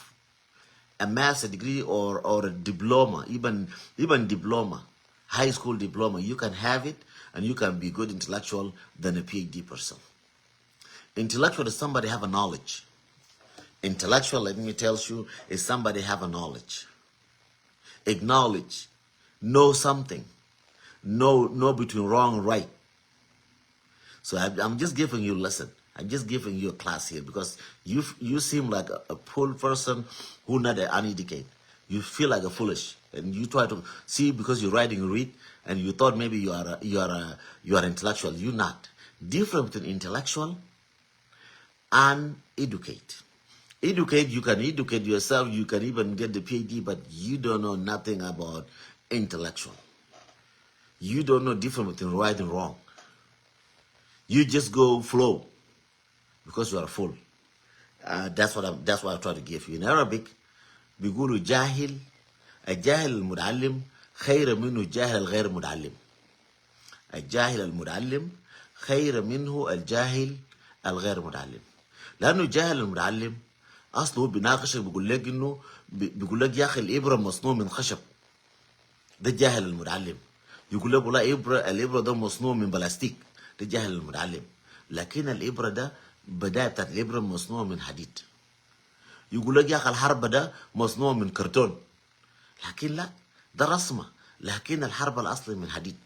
a master degree or, or a diploma, even, even diploma, high school diploma, you can have it and you can be good intellectual than a P H D person. Intellectual is somebody have a knowledge. Intellectual, let me tell you, is somebody have a knowledge. Acknowledge, know something, know, know between wrong and right. So I, I'm just giving you a lesson. I'm just giving you a class here because you, you seem like a, a fool person who not uneducated. You feel like a foolish, and you try to see because you're writing, read, and you thought maybe you are a, you are a, you are intellectual. You not. Different between intellectual and educate. Educate, you can educate yourself, you can even get the P H D, but you don't know nothing about intellectual. You don't know difference between right and wrong. You just go flow because you are full. Uh, that's what I'm, that's what I try to give you. In Arabic, بيقولوا جاهل, الجاهل المتعلم خير منه الجاهل الغير متعلم. الجاهل المتعلم خير منه الجاهل الغير متعلم. لأنه الجاهل المتعلم أصله بيناقشك بيقول لك إنه بي-، بيقول لك يا أخي الإبرة مصنوع من خشب. ده جاهل المتعلم. يقول لك والله إبرة، الإبرة ده مصنوع من بلاستيك. ده جاهل المتعلم. لكن الإبرة ده بداية بتاعت الإبرة مصنوع من حديد. يقول لك يا أخي الحربة ده مصنوع من كرتون. لكن لا، ده رسمة، لكن الحربة الأصلي من حديد.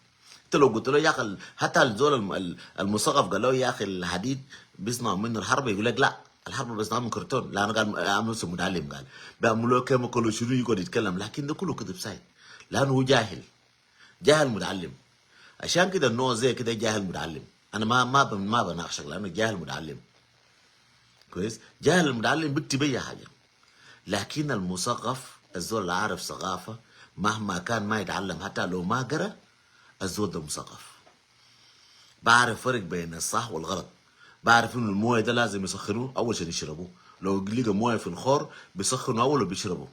أنت لو قلت له يا أخي ال-، حتى الزول الم-، ال-، المثقف قال له يا أخي الحديد بيصنع منه الحربة، يقول لك لا، الحربة بيصنع من كرتون. لا، أنا قال أنا متعلم، قال بيعملوا chemical وشنو، يقعد يتكلم، لكن ده كله كذب سايد، لأنه هو جاهل. جاهل متعلم. عشان كده النوع زي كده جاهل متعلم. أنا ما، ما ب-، ما بناقشك لأنه جاهل متعلم. كويس؟ جاهل المتعلم بيكتب أي حاجة. لكن المثقف، الزول اللي عارف ثقافة، مهما كان ما يتعلم، حتى لو ما قرأ، الزول ده مثقف. بعرف فرق بين الصح والغلط. بعرف إنه الموية ده لازم يسخنوه أول شيء يشربوه. لو لقى موية في الخور، بيسخنوا أول وبيشربوا.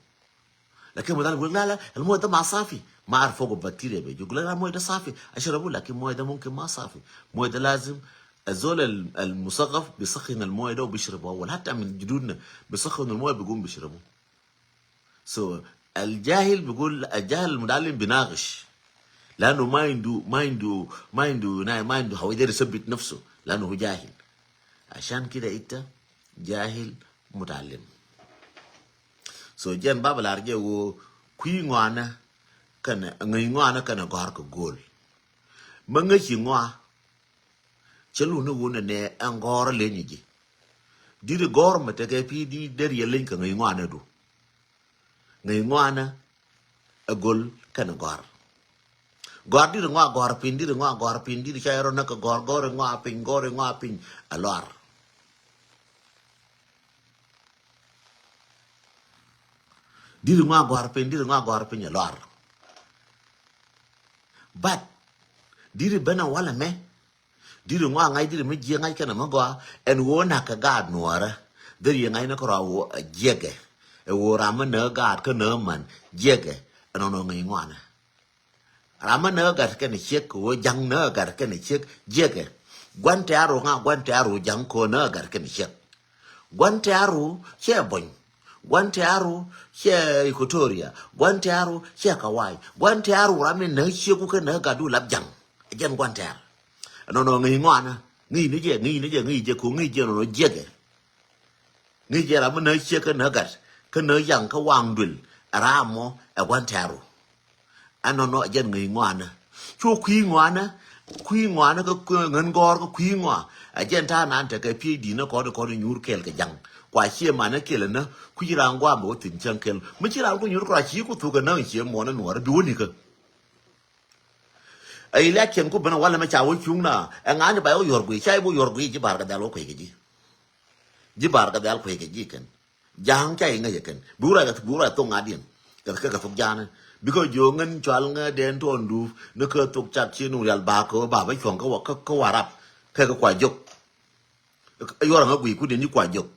لكن مدرب يقول: "لا، لا، الموية ده ما صافي." ما عارف فوقه بكتيريا بيجي. يقول: "لا، لا، الموية ده صافي، أشربه." لكن الموية ده ممكن ما صافي. الموية ده لازم الزول ال-، المثقف بيسخن الموية ده وبيشربه أول. حتى من جدودنا بيسخنوا الموية بيقوم بيشربوه. So، الجاهل بيقول، الجاهل المتعلم بيناقش. لأنه ما عنده، ما عنده، ما عنده، ما عنده هو يقدر يثبت نفسه. لأنه هو جاهل. عشان كده أنت جاهل متعلم. So, jɛn Baba lar jɛ woo kui̱ ŋɔaanä kɛnɛ, ŋäc ŋɔaanä kɛnɛ gɔ̱a̱r kɛ go̱o̱l. Mä ŋäc ci ŋɔaa. Cɛ luni wun nɛ ɛn gɔ̱a̱r leny ji̱. Di̱t gɔ̱a̱r mɛ tekɛ pi̱i̱ di der yɛ leny kɛ ŋäc ŋɔaanä du. Ŋäc ŋɔaanä ɛ go̱l kɛnɛ gɔ̱a̱r. Gɔ̱a̱r di̱t ŋɔaa gɔ̱a̱r piny, di̱t ŋɔaa gɔ̱a̱r piny, di̱t ca yɛ rɔ näk kɛ gɔ̱a̱r, gɔ̱a̱r ŋɔaa piny, gɔ̱a̱r ŋɔaa piny ɛ lɔar. Di̱t ŋɔaa gɔ̱a̱r piny, di̱t ŋɔaa gɔ̱a̱r piny ɛ lɔar. But di̱t ben ɛ walɛ mɛ. Di̱t ŋɔaa ŋa̱c, di̱t mi jiɛk ŋa̱c kɛnɛ mi gɔaa. Ɛn ɣöö na̱k kɛ gaat nuɔɔrä. Dhil yɛ ŋa̱c ni kärɔa ɣöö jiɛkɛ. Ɛ ɣöö ram mi näk gaat kä näk man jiɛkɛ. Ɛnɔnɔ ŋäc ŋɔaanä. Ram mi näk gat kɛnɛ ciek, kɛ ɣöö ja̱ŋ näk gat kɛnɛ ciek, jiɛkɛ. Gua̱n tɛ̈ru ŋa, gua̱n tɛ̈ru ja̱ŋ kɛ ɣöö näk gat kɛnɛ ciek. Gua̱n tɛ̈ru cɛ Bony. Gua̱n tɛ̈ru cɛ Equatoria. Gua̱n tɛ̈ru cɛ Kawai. Gua̱n tɛ̈ru ram mi näk ciek ku kɛ näk gatdu lap ja̱ŋ. Jɛn gua̱n tɛ̈r. Ɛnɔnɔ ŋäc ŋɔaanä. Ŋäc ni jɛ, ŋäc ni jɛ, ŋäc jɛ, kɛ ŋäc jɛ ɛnɔnɔ jiɛkɛ. Ŋäc jɛ ram mi näk ciek kä näk gat, kä näk ja̱ŋ kä waŋ duël, ɛ ram mɔ ɛ gua̱n tɛ̈ru. Ɛnɔnɔ ɛ jɛn ŋäc ŋɔaanä. Cu kui̱ ŋɔaanä, kui̱ ŋɔaanä kä, kä ŋän gɔ̱a̱r kä kui̱ ŋɔaa. Ɛ jɛn ta̱a̱ nan tekɛ PhD ni kɔn, kɔn nyuur kɛɛl kɛ ja̱ŋ. Kua cie manä kɛɛl ɛnä, kui̱ ci raan gua̱a̱m bɛ wä thi̱n cäŋ kɛɛl. Mi ci raan ku nyuur kɔn a ci ku thuk ɛnä cie muɔ̱ɔ̱n ɛn nuɔ̱ɔ̱rä bi wä nikä. Ɛ election ku ben ɛ walɛ mɛ ca wä cuŋ na, ɛ ŋa̱a̱n i̱ ba yɔ yuɔr guiy, ca i̱ bi yuɔr guiy ji̱ Bar Gädhɛl wä kuec kɛ ji̱. Ji̱ Bar Gädhɛl kuec kɛ ji̱ kɛn. Ja̱a̱ŋ ca i̱ ŋäc ɛ kɛn. Bi wä ruac kɛ, bi wä ruac thok ŋa̱diɛn. Kɛ, kɛ, kɛ thok ja̱a̱nä. Bikɔ jiö ŋän cual ŋädɛn tuɔɔn duuf, ni kä thok cat ci nuŋ rial ba kɛ wä ba bä cuɔ̱ŋ kä wa, kä, kä Warap. Kɛ kɛ kua jok. Ɛ yuɔr ɛ ŋä guiy kudin ji̱ kua jok.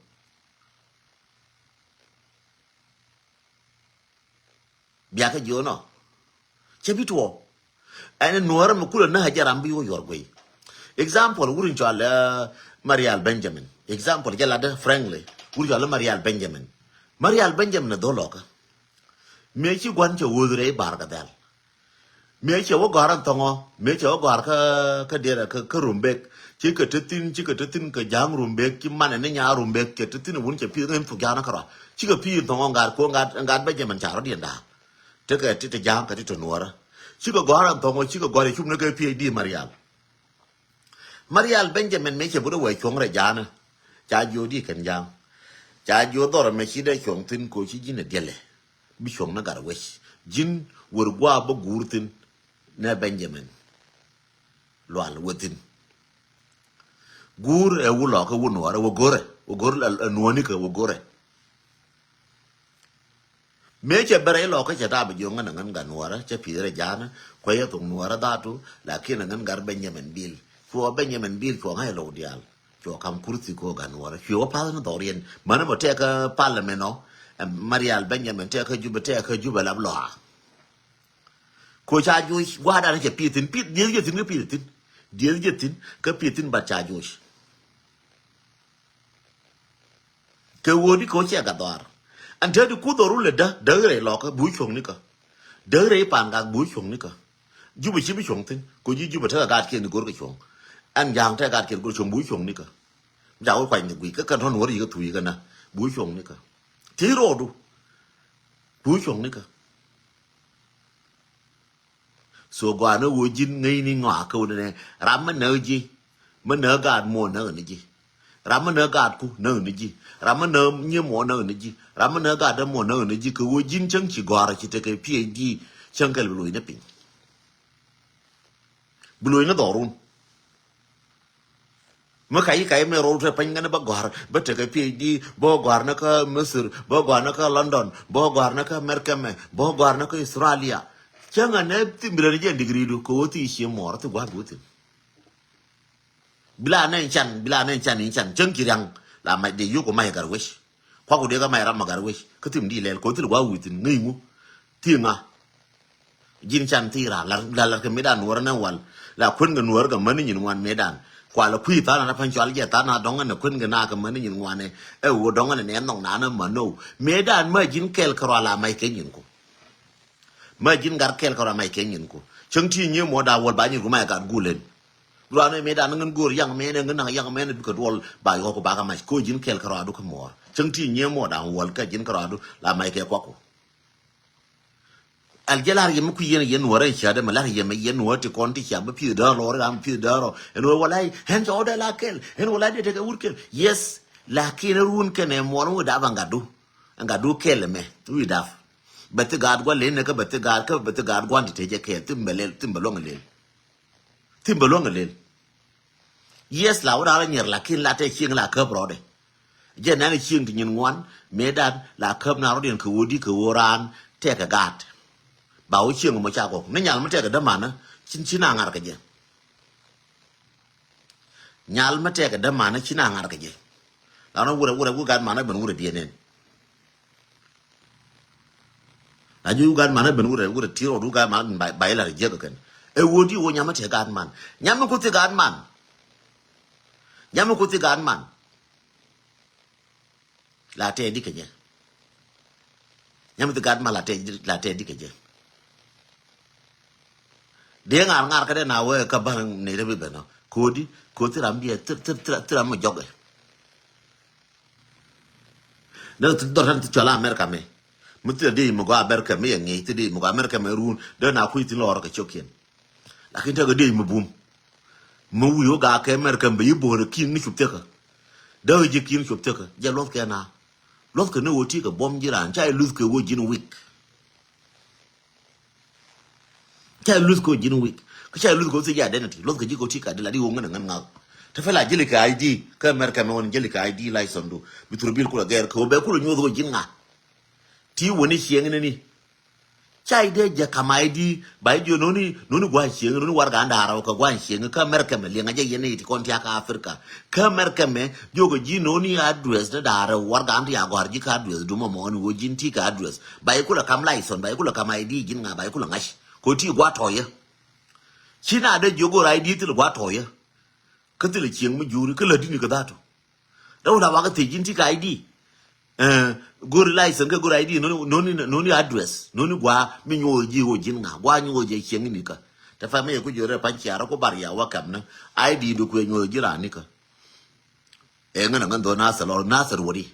Biakä jiö nɔ. Cɛ bi tuɔ. Ɛn nuɔrä mi kulɛ näk a jɛ ram bi wä yuɔr guey. Example, wur in cɔal, eh, Marial Benjamin. Example, jɛ latdä frankly. Wur cɔal Marial Benjamin. Marial Benjamin a dho̱l ɔkä. Mëë ci gua̱n cɛ wuth rɛy Bar Gädhɛl. Mëë cɛ wä gɔ̱a̱r ɛn thɔŋɔ, mëë cɛ wä gɔ̱a̱r kä, kä diɛrɛ kä, kä Rumbek. Ci kɛ te thi̱n, ci kɛ te thi̱n kɛ ja̱a̱ŋ Rumbek, ci manɛ ni nyaa Rumbek, cɛ te thi̱n wun cɛ pi̱th ŋän thuk ja̱a̱ŋ ni kärɔa. Ci kɛ pi̱i̱ ɛn thɔŋɔ ŋa̱t kuɔ ŋa̱t, ŋa̱t Benjamin ca rɔ diɛn da̱a̱k. Tekɛ ti te ja̱a̱ŋ kɛ ti te nuɔrä. Cikɛ gɔ̱a̱r ɛn thɔŋɔ, cikɛ gɔ̱a̱r ɛ cup ni kɛ PhD Marial. Marial Benjamin mëë cɛ butdä wee cuɔ̱ŋ rɛ ja̱a̱nä. Ca jiö di kɛn ja̱a̱ŋ. Ca jiö dhɔrɛ mɛ ci dee cuɔ̱ŋ thi̱n koci ji̱n ɛ diɛlɛ. Bi cuɔ̱ŋ ni gat wec. Ji̱n wër gua̱a̱ bä guur thi̱n. Nɛ Benjamin. Lual wä thi̱n. Guur ɛ wä lɔkä wä nuɔrä, wä go̱rɛ. Wä go̱rɛ ɛ nuɔ̱nikɛ wä go̱rɛ. Mëë cɛ bɛ rɛy lɔkä cɛ ta̱a̱ bɛ jiök ŋän ɛ ŋän gat nuɔrä, cɛ pi̱i̱th rɛ ja̱a̱nä, kuɛ yɛ thok nuɔrä dhatu, lakin ɛ ŋän gat Benjamin Bil. Cuɔ Benjamin Bil cuɔ ŋa̱c lɔw diaal. Cuɔ kam kurthi kɛ gat nuɔrä. Cuɛ wä pa̱th ni dhɔriɛn. Mänä mɔ tɛɛkä parliament ɔ, ɛ Marial Benjamin tɛɛkä Jubɛ, tɛɛkä Jubɛ lap lɔaa. Ko ca joc gua̱a̱r dan cɛ pi̱i̱th thi̱n, pi̱i̱th dieth jɛ thi̱n kä pi̱i̱th thi̱n. Dieth jɛ thi̱n kä pi̱i̱th thi̱n bat ca joc. Kɛ ɣöö di kɛ ɣöö ciɛ gat dhɔaar. Ɛn te di kuth dhɔru lɛ däk, däk rɛy lɔkä, bi wä cuɔ̱ŋ nikä. Däk rɛy Pangak, bi wä cuɔ̱ŋ nikä. Jubɛ ci bi cuɔ̱ŋ thi̱n, kɛ ɣöö ji̱ Jubɛ tekɛ gat kiɛn di go̱r kɛ cuɔ̱ŋ. Ɛn Ja̱a̱ŋ tekɛ gat kiɛn go̱r cuɔ̱ŋ, bi wä cuɔ̱ŋ nikä. Ca wä kuany ni guic, kä kɛn tɔ̱ Nuɔ̱ɔ̱r yikä thuc kɛ na, bi wä cuɔ̱ŋ nikä. Ti ro̱o̱du, bi wä cuɔ̱ŋ nikä. So gɔaa ni ɣöö ji̱n ŋäcni ŋɔak kä wä ni nɛ, ram mi näk ji̱, mi näk gaat mɔ näk ni ji̱. Ram mi näk gaatku näk ni ji̱. Ram mi näk nyiee mɔ näk ni ji̱. Ram mi näk gaat dämɔ näk ni ji̱. Kɛ ɣöö ji̱n cäŋ ci gɔ̱a̱r ci tekɛ P H D, cäŋ kɛl bi loc ni piny. Bi loc ni dhɔrun. Mi kac kac mɛ rɔɔdu te pany kɛn bä gɔ̱a̱r, bä tekɛ P H D, bä gɔ̱a̱r ni kä Misir, bä gɔ̱a̱r ni kä London, bä gɔ̱a̱r ni kä America mɛ, bä gɔ̱a̱r ni kä Australia. Cäŋ anɛ thim bi rɛn jɛ degree du kɛ ɣöö thi cie mɔɔr thi gua̱a̱r bi wä thi̱n. Bila nɛ can, bila nɛ can in can cäŋ ci riaŋ la mac dee yio̱k kɛ mac ɛ gat wec. Kuak ku dee kä mac ram ɛ gat wec kä thim di lɛl kɛ ɣöö thil gua̱a̱r wi̱i̱ thi̱n ŋäc ŋu. Thi ŋa. Ji̱n can thii raar la, la, la kɛ mëëdan Nuɔ̱ɔ̱r ɛn ɛ wal. La kuën kɛ Nuɔ̱ɔ̱r kɛ mäni nyin ŋuan mëëdan. Kua la kui̱ tha̱a̱n na pa̱ny cɔal jɛ tha̱a̱n na dɔ̱ŋ ɛn ɛ kuën kɛ na kɛ mäni nyin ŋuan ɛ. Ɛ ɣöö dɔ̱ŋ ɛn ɛ nɛ nhɔk na nɛ män ɛ ɣöö mëëdan mä ji̱n kɛɛl kärɔa la mac kɛ nyin ku. Mä ji̱n gat kɛɛl kärɔa mac kɛ nyin ku. Cäŋ ti nyiee mɔ da wäl ba nyin ku mac gat gul ɛn. Duran ɛ mëëdan ŋän go̱o̱r yaŋ mɛn ɛ ŋän naŋ yaŋ mɛn ɛ dukɛ duɔl ba yɔk ku ba kä mac. Ko ji̱n kɛɛl kärɔa dukɛ mɔɔr. Cäŋ ti nyiee mɔ da wäl kä ji̱n kärɔa du la mac kɛ kuak ku. Al jɛ lar yɛ mi kui̱ yɛn, yɛn Nuɔ̱ɔ̱r ɛn cäät ɛmɛ, lar yɛ mi yɛn Nuɔ̱ɔ̱r ti kɔn ti cia bi pi̱th däär lɔr ram pi̱th däär rɔ. Ɛn wä walay ɛn cɛ ɣɔdɛ la kɛl, ɛn walay dee tekɛ wur kɛl. Yes, lakin run kɛn ɛ muɔn wi̱i̱ dap ɛn gatdu. Ɛn gatdu kɛl ɛmɛ wi̱i̱ dap. Bɛ thi gaat gua̱l leni kä bɛ thi gaat kä bɛ thi gaat gua̱n ti tecɛ kɛɛl, thim bɛ lel, thim bɛ luäŋ lel. Thim bɛ luäŋ lel. Yes, la wä da̱a̱r nyier, lakin la tɛ cieŋ la käp rɔɔdɛ. Jɛ nɛn cieŋ ti nyin ŋuan mëëdan la käp na rɔ̱diɛn kɛ ɣöö di kɛ ɣöö raan tɛkɛ gaat. Ba wä cieŋ mɔ ca gɔk ni nyal mi tɛkɛ dämanä, cin, cin a ŋa̱r kɛ jɛ. Nyal mi tɛkɛ dämanä cin a ŋa̱r kɛ jɛ. La nɔ wurɛ, wurɛ, wurɛ gat manä ben wurɛ diɛn ɛn. Na ji̱ wurɛ gat manä ben wurɛ, wurɛ ti rɔɔd wurɛ gat manä ben ba, ba ilɛ rɛ jiäk kɛn. Ɛ ɣöö di ɣöö nyam mi tɛkɛ gat man. Nyam mi kuth ti gat man. Nyam mi kuth ti gat man. La tɛɛdi kɛ jɛ. Nyam ti gat ma la tɛɛdi, la tɛɛdi kɛ jɛ. Dee ŋa̱r ŋa̱r kä dee na wee kä ba̱n ni rɛ bi ben ɔ. Ko̱di, ko̱di ram biɛ, thir, thir, thir, thir ram mi jɔkɛ. Dee thir dɔr tan ti cɔl America mi. Mi thir dee mi gɔaa America mi yɛ ŋi̱i̱c, thir dee mi gɔaa America mi run. Dee na kui̱ thin lɔɔr kɛ ciokiɛn. Lakin tekɛ dee mi bum. Mi wi̱i̱ wä gaak kɛ America bɛ yi bo̱o̱rɛ ki̱n ni cup thiäkä. Dee ji̱ ki̱n cup thiäkä. Jɛ luɔth kɛ na. Luɔth kɛ ni wä ti kɛ buɔ̱m ji̱ raan. Ca i̱ luth kɛ wä ji̱n wik. Ca i̱ luth kɛ wä ji̱n wik. Kä ca i̱ luth kɛ wä thiec identity. Luɔth kɛ ji̱ kɛ wä ti kɛ di la di wä ŋän ɛ ŋän ŋa̱k. Te fɛ la jeli kɛ I D. Kä America mɛ wä ni jeli kɛ I D license du. Bi thur bil kulɛ gɛr kɛ wä bɛ kulɛ nyuɔth wä ji̱n ŋa̱k. Ti wä ni cieŋ ni ni. Ca i̱ dee jɛ kam I D, ba i̱ jiö noni, noni gua̱n cieŋ, noni warɛgakni da̱ŋ rɛw kɛ gua̱n cieŋ, kä America mɛ liɛŋɛ jɛ yɛn i̱ ti kɔn tiak kä Africa. Kä America mɛ, jiökɛ ji̱ noni address ni da̱ŋ rɛw warɛgakni ti a gɔ̱a̱r ji̱ kä address, dumɔ mɔni wä ji̱n ti kä address. Ba i̱ kulɛ kam license, ba i̱ kulɛ kam I D ji̱n ŋa̱, ba i̱ kulɛ ŋa̱c. Kɛ ti gua̱ tɔ̱yä. Ci na dee jiök go̱r I D thil gua̱ tɔ̱yä. Kä thil cieŋ mi juri, kä lätdini kɛ dhatu. Rɛw la wakä thiec ji̱n ti ka I D. Eh, go̱ri license kɛ go̱ri I D, noni, noni, noni address, noni gua̱a̱ mi nyuɔth ji̱ ɣöö ji̱n ŋa̱, gua̱a̱ nyuɔth ji̱ cieŋ nikä. Te fam mi yɛ ku jiö rɛ pa̱ny ciaar ku bar ya wä kɛm ni I D du kuɛ nyuɔth ji̱ raan nikä. Ɛ ŋän ɛ ŋän dho̱ Nasir lɔr Nasir wäri.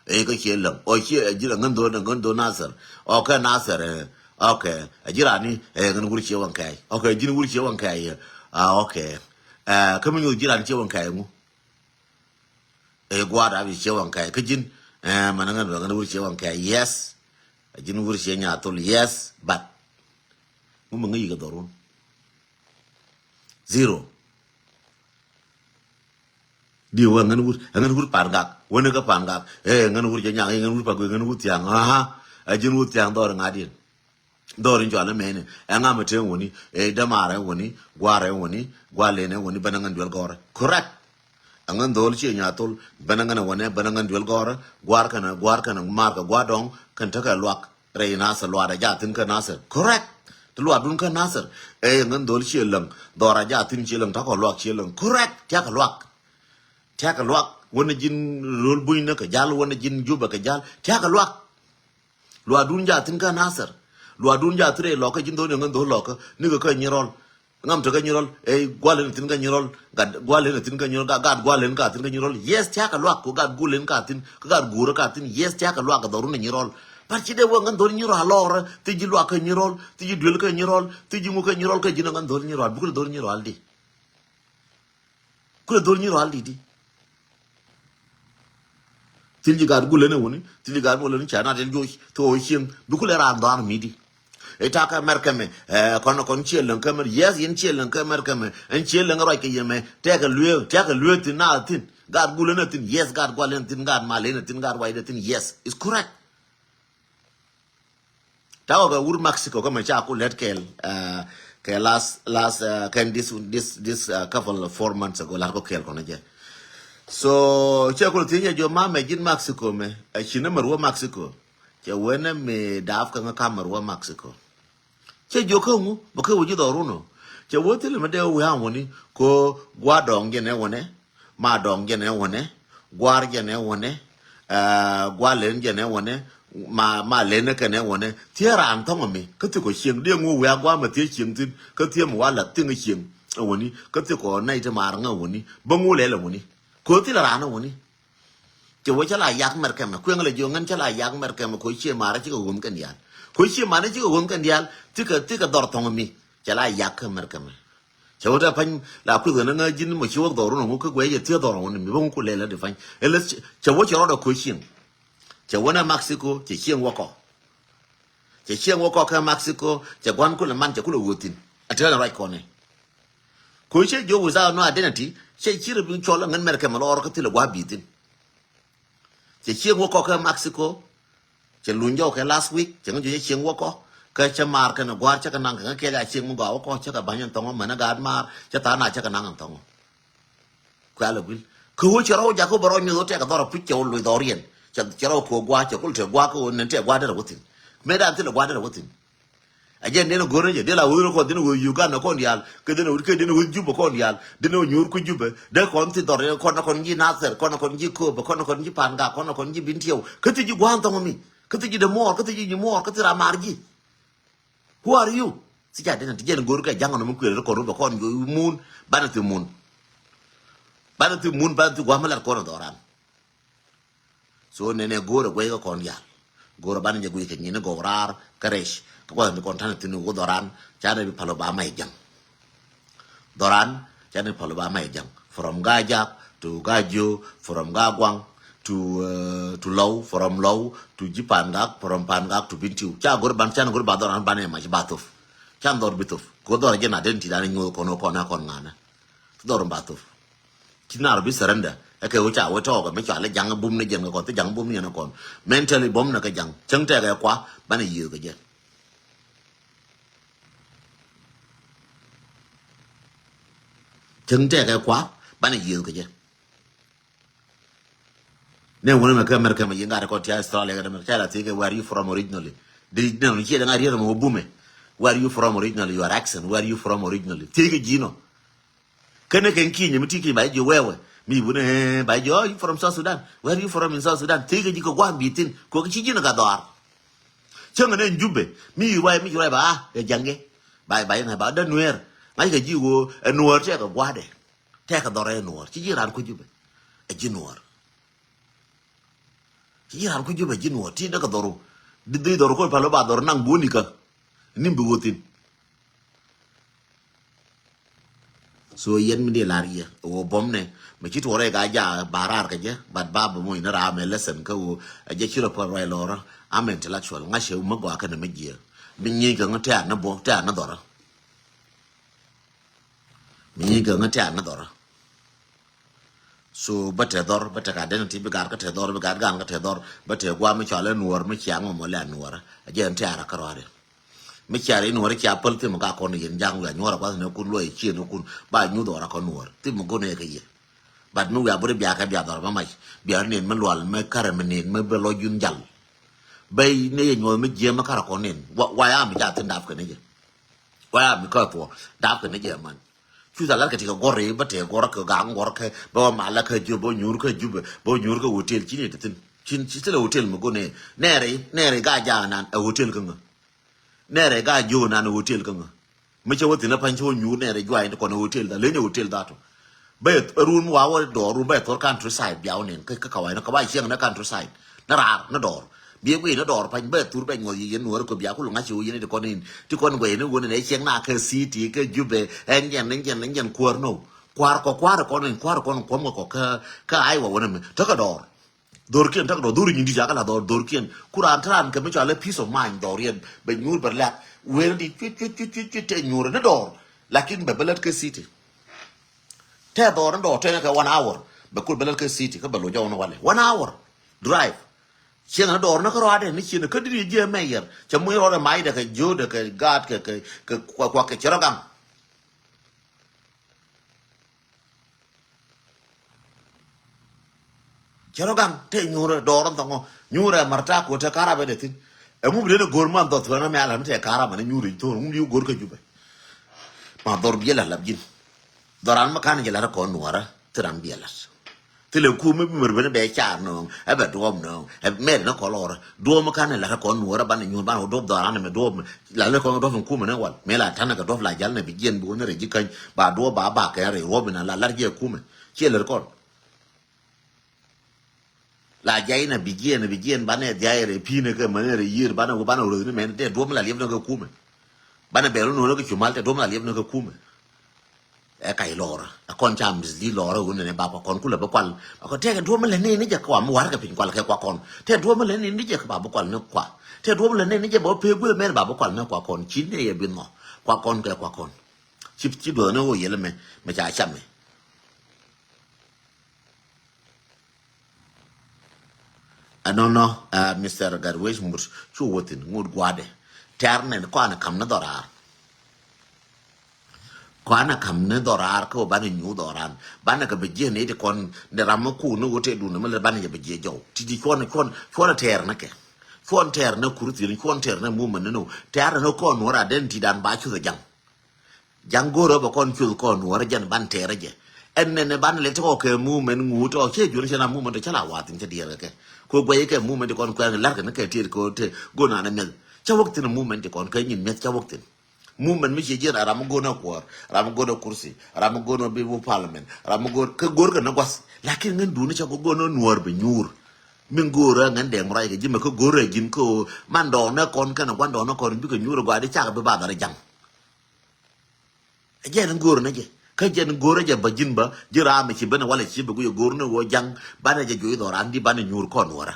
Ɛ kä cie läŋ. Ɔ cie ɛ ji̱ rɛ ŋän dho̱ ɛ ŋän dho̱ Nasir. Ɔ kɛ Nasir, eh, okay. Ɛ ji̱ raan ni, ɛ ŋän wur cie waŋ kɛɛc. Okay, ji̱n wur cie waŋ kɛɛc. Ah, okay. Eh, kä mi nyuɔth ji̱ raan cie waŋ kɛɛc ŋu. Ɛ gua̱a̱r a bi cie waŋ kɛɛc kä ji̱n. Ɛ mɛn ŋän wur cie waŋ kɛɛc, yes. Ɛ ji̱n wur cie nyathol, yes, but ŋu mi ŋäc yikɛ dhɔrun. Zero. Di wä ŋän wur, ɛ ŋän wur Pangak. Wä ni kä Pangak. Ɛ ŋän wur jɛ nyaŋ, ɛ ŋän wur Pangak, ɛ ŋän wur thiaŋ. Aha. Ɛ ji̱n wur thiaŋ dhɔr ŋa̱diɛn. Dhɔr in cɔal imɛni, ɛ ŋa mi te wuni, ɛ dämaar ɛ wuni, gua̱r ɛ wuni, gua̱r len ɛ wuni, bänä ŋän duel gɔrɛ. Correct. Ɛ ŋän dhol cie nyathol, bänä ŋän ɛ wuni, bänä ŋän duel gɔrɛ, gua̱r kɛnɛ, gua̱r kɛnɛ maar kɛ gua̱r dɔŋ, kɛn tekɛ luak, rɛy Nasir luaat ɛ jathin kä Nasir. Correct. Ti luaat dun kä Nasir, ɛ ŋän dhol cie läŋ, dhɔr ɛ jathin cie läŋ, takɔ luak cie läŋ. Correct. Tiakɛ luak. Tiakɛ luak. Wänä ji̱n Röl Bunyni kɛ ja̱l, wänä ji̱n Jubɛ kɛ ja̱l. Tia̱kä luak. Luaakdun jaathin kä Nasir. Luaakdun jaathin rɛy Lɔkä, ji̱n dho̱l ni ŋän dho̱l Lɔkä. Nikɛ kä Nyirɔl. Ŋam te kä Nyirɔl. Ɛ gua̱l len thin kä Nyirɔl. Gat gua̱l len thin kä Nyirɔl. Gat, gat gua̱l len ka thin kä Nyirɔl. Yes, tia̱kä luak. Kɛ gat gua̱l len ka thin. Kä gat guur ka thin. Yes, tia̱kä luak kɛ dhɔrun ni Nyirɔl. But ci dee wä ŋän dho̱l Nyirɔl a lɔrä. Thi ji̱ luak kä Nyirɔl. Thi ji̱ duel kä Nyirɔl. Thi ji̱ ŋu kä Nyirɔl, kä ji̱n ŋän dho̱l Nyirɔl. Bikul dho̱l Nyirɔl di. Kulɛ dho̱l Nyirɔl di di. Thil ji̱ gaat gulɛ ni wuni, thil ji̱ gaat gulɛ ni ca na thil joc, thil wä cieŋ, bi kulɛ raan dhɔaŋ mi di. Ɛ ta kä Mɛrkɛ mɛ, ɛ, kɔn, kɔn ciɛ lɛŋ kä Mɛr, yes, yɛn ciɛ lɛŋ kä Mɛrkɛ mɛ, ɛn ciɛ lɛŋ ruac kɛ yɛ mɛ, tɛkɛ lueek, tɛkɛ lueek thin na thin, gaat gulɛ ni thin, yes, gaat gualɛ ni thin, gaat malɛ ni thin, gaat wacdɛ thin, yes, it's correct. Ta̱wä kɛ wur Mexico kä mɛ ca ku lɛt kɛɛl, uh, kɛ last, last, uh, kɛn this, this, this, uh, couple of four months ago, lar kɔ kɛɛl kɔnɔ jɛ. So cɛ kulɛ thiec jɛ jɔ ma mɛ ji̱n Mexico mɛ, ɛ ci nɛ mɛ ruɔ Mexico. Cɛ wen nɛ mi dap kä ŋä kam mɛ ruɔ Mexico. Cɛ jiök kä ŋu bä kä wä ji̱ dhɔrun ɔ. Cɛ wä thilɛ mi dee wä wi̱i̱ an wäni ko gua̱a̱r dɔ̱ŋ jɛn ɛ wänɛ, ma dɔ̱ŋ jɛn ɛ wänɛ, gua̱a̱r jɛn ɛ wänɛ, ɛ, gua̱a̱r len jɛn ɛ wänɛ, ma, ma len ɛ kɛn ɛ wänɛ. Thiee raan thɔ̱ŋ ɛ mi kä thikɔ cieŋ diɛ ŋu wi̱i̱ a gua̱a̱r mɛ thiee cieŋ thi̱n kä thiee mi wa la̱th thiŋ ɛ cieŋ ɛ wäni kä thikɔ nɛy ti maar ŋä wäni bä ŋu lɛl ɛ wäni. Ko thilɛ raan ɛ wäni. Cɛ wä cä la yak Mɛrkɛ mɛ kueŋ lɛ jiɔ ŋän cä la yak Mɛrkɛ mɛ ko cie marä cikɛ ɣöm kɛn diaal. Ko cie marä cikɛ ɣöm kɛn diaal thikɛ, thikɛ dhɔr thɔŋ mi cɛ la yak kä Mɛrkɛ mɛ. Cɛ wä tɛ pany la kueth ɣän ŋä ji̱n mɔ ci wä dhɔr wun ŋu kä guɛ yɛ thiee dhɔr wun mi bä ŋu ku lɛ lɛ di pany. Ɛlɛ cɛ wä cɛ rɔdɛ ko cieŋ. Cɛ wä nɛ Mexico cɛ cieŋ wä kɔ. Cɛ cieŋ wä kɔ kä Mexico, cɛ gua̱n kulɛ man, cɛ kulɛ wä thi̱n. A tekɛ ruac kɔnɛ. Ko cɛ jiök without no identity, cɛ ci rɛ bi cɔl ŋän Mɛrkɛ mɛ lɔɔr kä thilɛ gua̱ bi thi̱n. Cɛ cieŋ wä kɔ kä Mexico, cɛ luny jɔw kɛ last week, cɛ ŋä jiök cɛ cieŋ wä kɔ, kä cɛ maar kɛn gua̱r cɛ kɛ naŋ kɛ ŋä kɛɛl a cieŋ mi gɔaa wä kɔ, cɛ kɛ ba̱ny ɛn thɔŋɔ mɛn ɛ gaat maar, cɛ tha̱a̱ŋ na cɛ kɛ naŋ ɛn thɔŋɔ. Kuɛ alɛ guil. Kä ɣöö cɛ rɔw jak kä bɛ rɔw nyuth ɣöö tɛkɛ dhɔr a puc cɛ wä loc dhɔr yɛn. Cɛ, cɛ rɔw kɛ ɣöö gua̱a̱ cɛ kul tɛ gua̱a̱ kä ɣöö nɛn tɛ gua̱a̱ derɛ wä thi̱n. Mëë dan thilɛ gua̱a̱ derɛ wä thi̱n. A jɛn den a go̱r ni jɛ, den a wä ɣöö kɔn, den a wä Uganda kɔn diaal. Kɛ den a wä, kɛ den a wä Juba kɔn diaal. Den a wä nyuur kä Juba. Dee kɔn thi dhɔr, kɔn, kɔn ji̱ Nasir, kɔn, kɔn ji̱ Kööbä, kɔn, kɔn ji̱ Pangak, kɔn, kɔn ji̱ Bintiw. Kä thi ji̱ gua̱a̱n thɔŋ mi. Kä thi ji̱ dee muɔɔr, kä thi ji̱ ji̱ muɔɔr, kä thi ram maar ji̱. Who are you? Ci ca den ti jɛn go̱r kɛ ja̱ŋ nɔmɔ kuël rɛ kɔn rubɛ kɔn jo mun, banɛ thi mun. Banɛ thi mun, banɛ thi gua̱a̱m lat kɔn dhɔran. So nɛnɛ go̱r ɛ guɛy kä kɔn diaal. Go̱r ɛ banɛ jɛ guic kɛ nyin gɔw raar kä rɛc. Kä gua̱th ni kɔn tanɛ thin wä dhɔran, ca rɛ bi palo ba may ja̱ŋ. Dhɔran, ca ni palo ba may ja̱ŋ. From Gajak to Gajo, from Gagwaŋ to, uh, to Lɔw, from Lɔw to ji̱ Pangak, from Pangak to Bintiw. Ca go̱r ban, ca ni go̱r ba dhɔran ban ɛ mac ba thof. Ca ni dhɔr bi thof. Ko dhɔr jɛ na den ti dan nyuɔth kɔn kɔn a kɔn ŋanɛ. Dhɔr ba thof. Ci nar bi surrender. Ɛ kɛ wä ca wä tɔɔk mi ca lɛ ja̱ŋ bum ni jɛn kɛ kɔn, thi ja̱ŋ bum ni jɛn kɔn. Mentally bum ni kɛ ja̱ŋ. Cäŋ tɛkɛ kua, banɛ yiëë kɛ jɛ. Cäŋ tɛkɛ kua, banɛ yiëëth kɛ jɛ. Nɛ wunɛ mɛ kä America mɛ yin gat kɔn ti Australia gat America, ca la thiec kɛ, where are you from originally? Di nɛ wunɛ ciɛ dɛ ŋa riet mɛ wä bumɛ. Where are you from originally? Your accent, where are you from originally? Thiec kɛ ji̱ nɔ. Kɛnɛ kɛn kinyɛ mi ti kinyɛ ba ji̱ wɛwɛ. Mi wunɛ, eh, ba ji̱, oh, you from South Sudan? Where are you from in South Sudan? Thiec kɛ ji̱ kɛ gua̱a̱th bi thin. Kɔ kɛ ci ji̱ ni gat dhɔaar. Cäŋ ni Jubɛ. Mi ruac, mi ruac ba, ah, ɛ ja̱ŋ kɛ. Ba, ba yɛn ba dee Nuɛɛr. Ŋa̱c kɛ ji̱ ɣöö ɛ Nuɔɔr tɛkɛ gua̱a̱dɛ. Tɛkɛ dhɔr ɛ Nuɔɔr. Ci ji̱ raan kui̱ Jubɛ. Ɛ ji̱ Nuɔɔr. Ci ji̱ raan kui̱ Jubɛ, ɛ ji̱ Nuɔɔr. Ti dee kɛ dhɔru. Di, di dhɔru kɔn palo ba dhɔru naŋ buɔ̱n ikä. Nim bi wä thi̱n. So yɛn mi di lar yɛ wä bom nɛ, mɛ ci tuɔrɛ ka ja ba rar kɛ jɛ, but ba bom in ram ɛ lesson kä wä, ɛ jɛ ci rɔ pɔ ruac lɔrä. I'm intellectual, ŋa̱ cɛ mɛ gɔa kɛn mɛ jiɛ. Mi nyi kɛ ŋä tɛ̈r ni bom, tɛ̈r ni dhɔrä. Mi nyi kɛ ŋä tɛ̈r ni dhɔrä. So bä tɛ dhɔr, bä tɛ ka identity, bi gar kä tɛ dhɔr, bi gar gan kä tɛ dhɔr, bä tɛ gua mi cɔal ɛ Nuɔr, mi ciaŋ mɔ lɛ Nuɔr. Ɛ jɛ ɛn tɛ̈r kä ruari. Mi ciar in wä ri cia päl thim ka kɔn yin ja̱ŋ wi̱i̱ a nyuɔr a kuath ni kun luɔi cien ni kun ba nyuth ɣɔr a kɔn nuɔr thim mi gun ɛ kɛ yɛ. But mi wi̱i̱ a buri bia kɛ bia dhɔr ma mac bia nin mi lual mi kärɛ mi nin mi bɛ lɔ jun jal. Bɛy ni yɛ nyuɔth mi jiɛ mi kärɛ kɔn nin wa ya mi ja thin dap kɛ ni jɛ. Wa ya mi kä thuɔ dap kɛ ni jɛ man. Cu tha lat kɛ ti kɛ gɔr i̱ bä tëë gɔr kɛ gaŋ gɔr kɛ bä wä malä kä Jubɛ bä wä nyuur kä Jubɛ bä wä nyuur kä hotel ci ni ti thin. Cin ci thilɛ hotel mi go̱n i̱ nɛɛrɛ i̱ nɛɛrɛ i̱ ga jaak nan ɛ hotel kä ŋä. Nɛɛrɛ i̱ ga jiök nan ɛ hotel kä ŋä. Mi cä wä thin ɛ pa̱ny cä wä nyuur nɛɛrɛ i̱ juay ni kɔn ɛ hotel dha leny ɛ hotel dha tɔ. Bä ɛ run mi wa wä dɔɔr run bä ɛ thor countryside biaw nɛn kä kä kawa̱c ni kä ba cieŋ ni countryside ni raar ni dɔɔr. Biɛ guiy ni dɔɔr pa̱ny bä thur bɛ nyuɔth yic yɛn nuɔɔri kɔ bia kul ŋa̱c ci wä yɛn ti kɔn in ti kɔn guɛy ni wun in ɛ cieŋ na kä city kä Jubɛ ɛ nyɛn ni nyɛn ni nyɛn kuäär nɔ. Kua̱r kɔ kua̱r kɔn in kua̱r kɔn kuɔm kɔ kä kä Iowa wun in mi tä kä dɔɔr. Dhorkiɛn tä kä dɔɔr dhor nyin di ca kä la dhɔɔr dhorkiɛn ku raan te raan kɛ mi cɔal ɛ peace of mind dhɔɔr yɛn bɛ nyuur bɛ lɛk wer di cuit cuit cuit cuit cuit te nyuur ni dɔɔr. Lakin bɛ bɛ lät kä city. Tɛ dhɔr ni dɔɔr tɛn kɛ one hour bɛ kul bɛ lät kä city kä bɛ loc jɔw ni walɛ one hour drive. Cieŋ ni dɔɔr ni kä rɔadɛ ni cieŋ ni kä diri jiɛ mɛ yɛr cɛ muc rɔɔdɛ mac dɛ kɛ jiö dɛ kɛ gaat kɛ kɛ kɛ kuak kɛ cɛ rɔ gaŋ. Cɛ rɔ gaŋ tɛ nyuurɛ dɔɔr ni thɔŋɔ nyuurɛ marta kuɔ tɛ karabɛ dɛ thin. Ɛ mum dee ni go̱r man dhɔth thuɛn ni mɛ ala ni tɛ karabɛ ni nyuurɛ thor mum di go̱r kä Jubɛ. Ma dhɔr biɛ la lap ji̱n. Dhɔran mi kan jɛ lat kɔn nuɔrä thi ram biɛ lat. Thilɛ kumɛ bi mär ben bɛ car nööŋ ɛ bɛ duɔm nööŋ ɛ mɛr ni kɔl ɣɔrä duɔm mi kan lat kɔn nuɔrä banɛ nyuur banɛ wä duɔp dhɔran mɛ duɔp mɛ la lɛ kɔn duɔp in kumɛ ni wal mɛ la tanɛ kɛ duɔp la jal nɛ bi jiɛn bi wä ni rɛ ji̱ käny ba duɔp ba ba kɛ rɛ ruɔp in la lat jiɛ kumɛ ciɛ lät kɔn. La jay na bi jiɛn bi jiɛn banɛ dhiay rɛ pi̱n kɛ mɛn rɛ yiër banɛ wä banɛ wä rɛ ni mɛn tɛ duɔm la liɛp ni kɛ kumɛ. Banɛ bɛl wä nuɔn kɛ cumal tɛ duɔm la liɛp ni kɛ kumɛ. Ɛ kac lɔɔrä ɛ kɔn ca misli lɔɔrä wun nɛ ba kua kɔn kulɛ bä kual. Ba kɔn tɛkɛ duɔm lɛ ni ni jɛ kua mi warkɛ piny kual kɛ kua kɔn tɛ duɔm lɛ ni ni jɛ kɛ ba bä kual ni kua. Tɛ duɔm lɛ ni ni jɛ ba pee guil mɛn ba bä kual ni kua kɔn ci ni yɛ bi nhɔ kua kɔn kɛ kua kɔn. Ci ci duɔth ni wä yɛlɛ mɛ mɛ ca camɛ. Ɛnɔnɔ ɛ Mister Gatwec mut cu wä thin ŋut gua̱dɛ. Tɛr nɛn kɔn kam ni dhɔraar. Kɔn kam ni dhɔraar kä banɛ nyu dhɔran banɛ kɛ bi jiɛn ni ti kɔn ni ram mi ku ni wä te dun mi lɛ banɛ jɛ bi jiɛ jɔw ti ti cuɔn cuɔn cuɔn tɛr ni kɛ. Cuɔn tɛr ni kur thin cuɔn tɛr ni mumɛ ni ni tɛr ni kɔn wä ra den ti dan ba cuth jaŋ. Ja̱ŋ go̱rä bɛ kɔn cuth kɔn nuɔrä jɛn ban tɛɛrä jɛ. Ɛn nɛnɛ ban lɛ ti kɔ kɛ mumɛn ŋuut ɔ cɛ juɔni cɛ na mumɛn tɔ cɛ la wath in cɛ diɛɛr kɛ kɛ. Ko guɛy kɛ mumɛn ti kɔn kuɛn lar kɛ ni kɛ tiet kɛ te go̱n anɛ mɛth. Cɛ wäk thin mumɛn ti kɔn kɛ nyin mɛth cɛ wäk thin. Mumɛn mi ciɛ jiɛn a ram mi go̱n a kuɔr, ram mi go̱n a kursi, ram mi go̱n a bi bu parliament, ram mi go̱n kɛ go̱r kɛ ni guath. Lakin ŋän duni cɛ go̱n a nuɔr bi nyuur. Min go̱rä ŋän dɛŋ ruac kɛ ji̱ mɛ kä go̱rä ji̱n kä man dɔɔk nɛ kɔn kɛn a guan dɔɔk nɛ kɔn bikɛ nyuur a gua̱di cakɛ bi ba dhar ja̱ŋ. Ɛ jɛn in go̱o̱r ni jɛ kä jɛn in go̱o̱r ni jɛ bä ji̱n bä ji̱ raam mi ci ben walɛ ci bɛ guic go̱o̱r ni ɣöö ja̱ŋ banɛ jɛ juɔc dhɔran di banɛ nyuur kɔn wärä.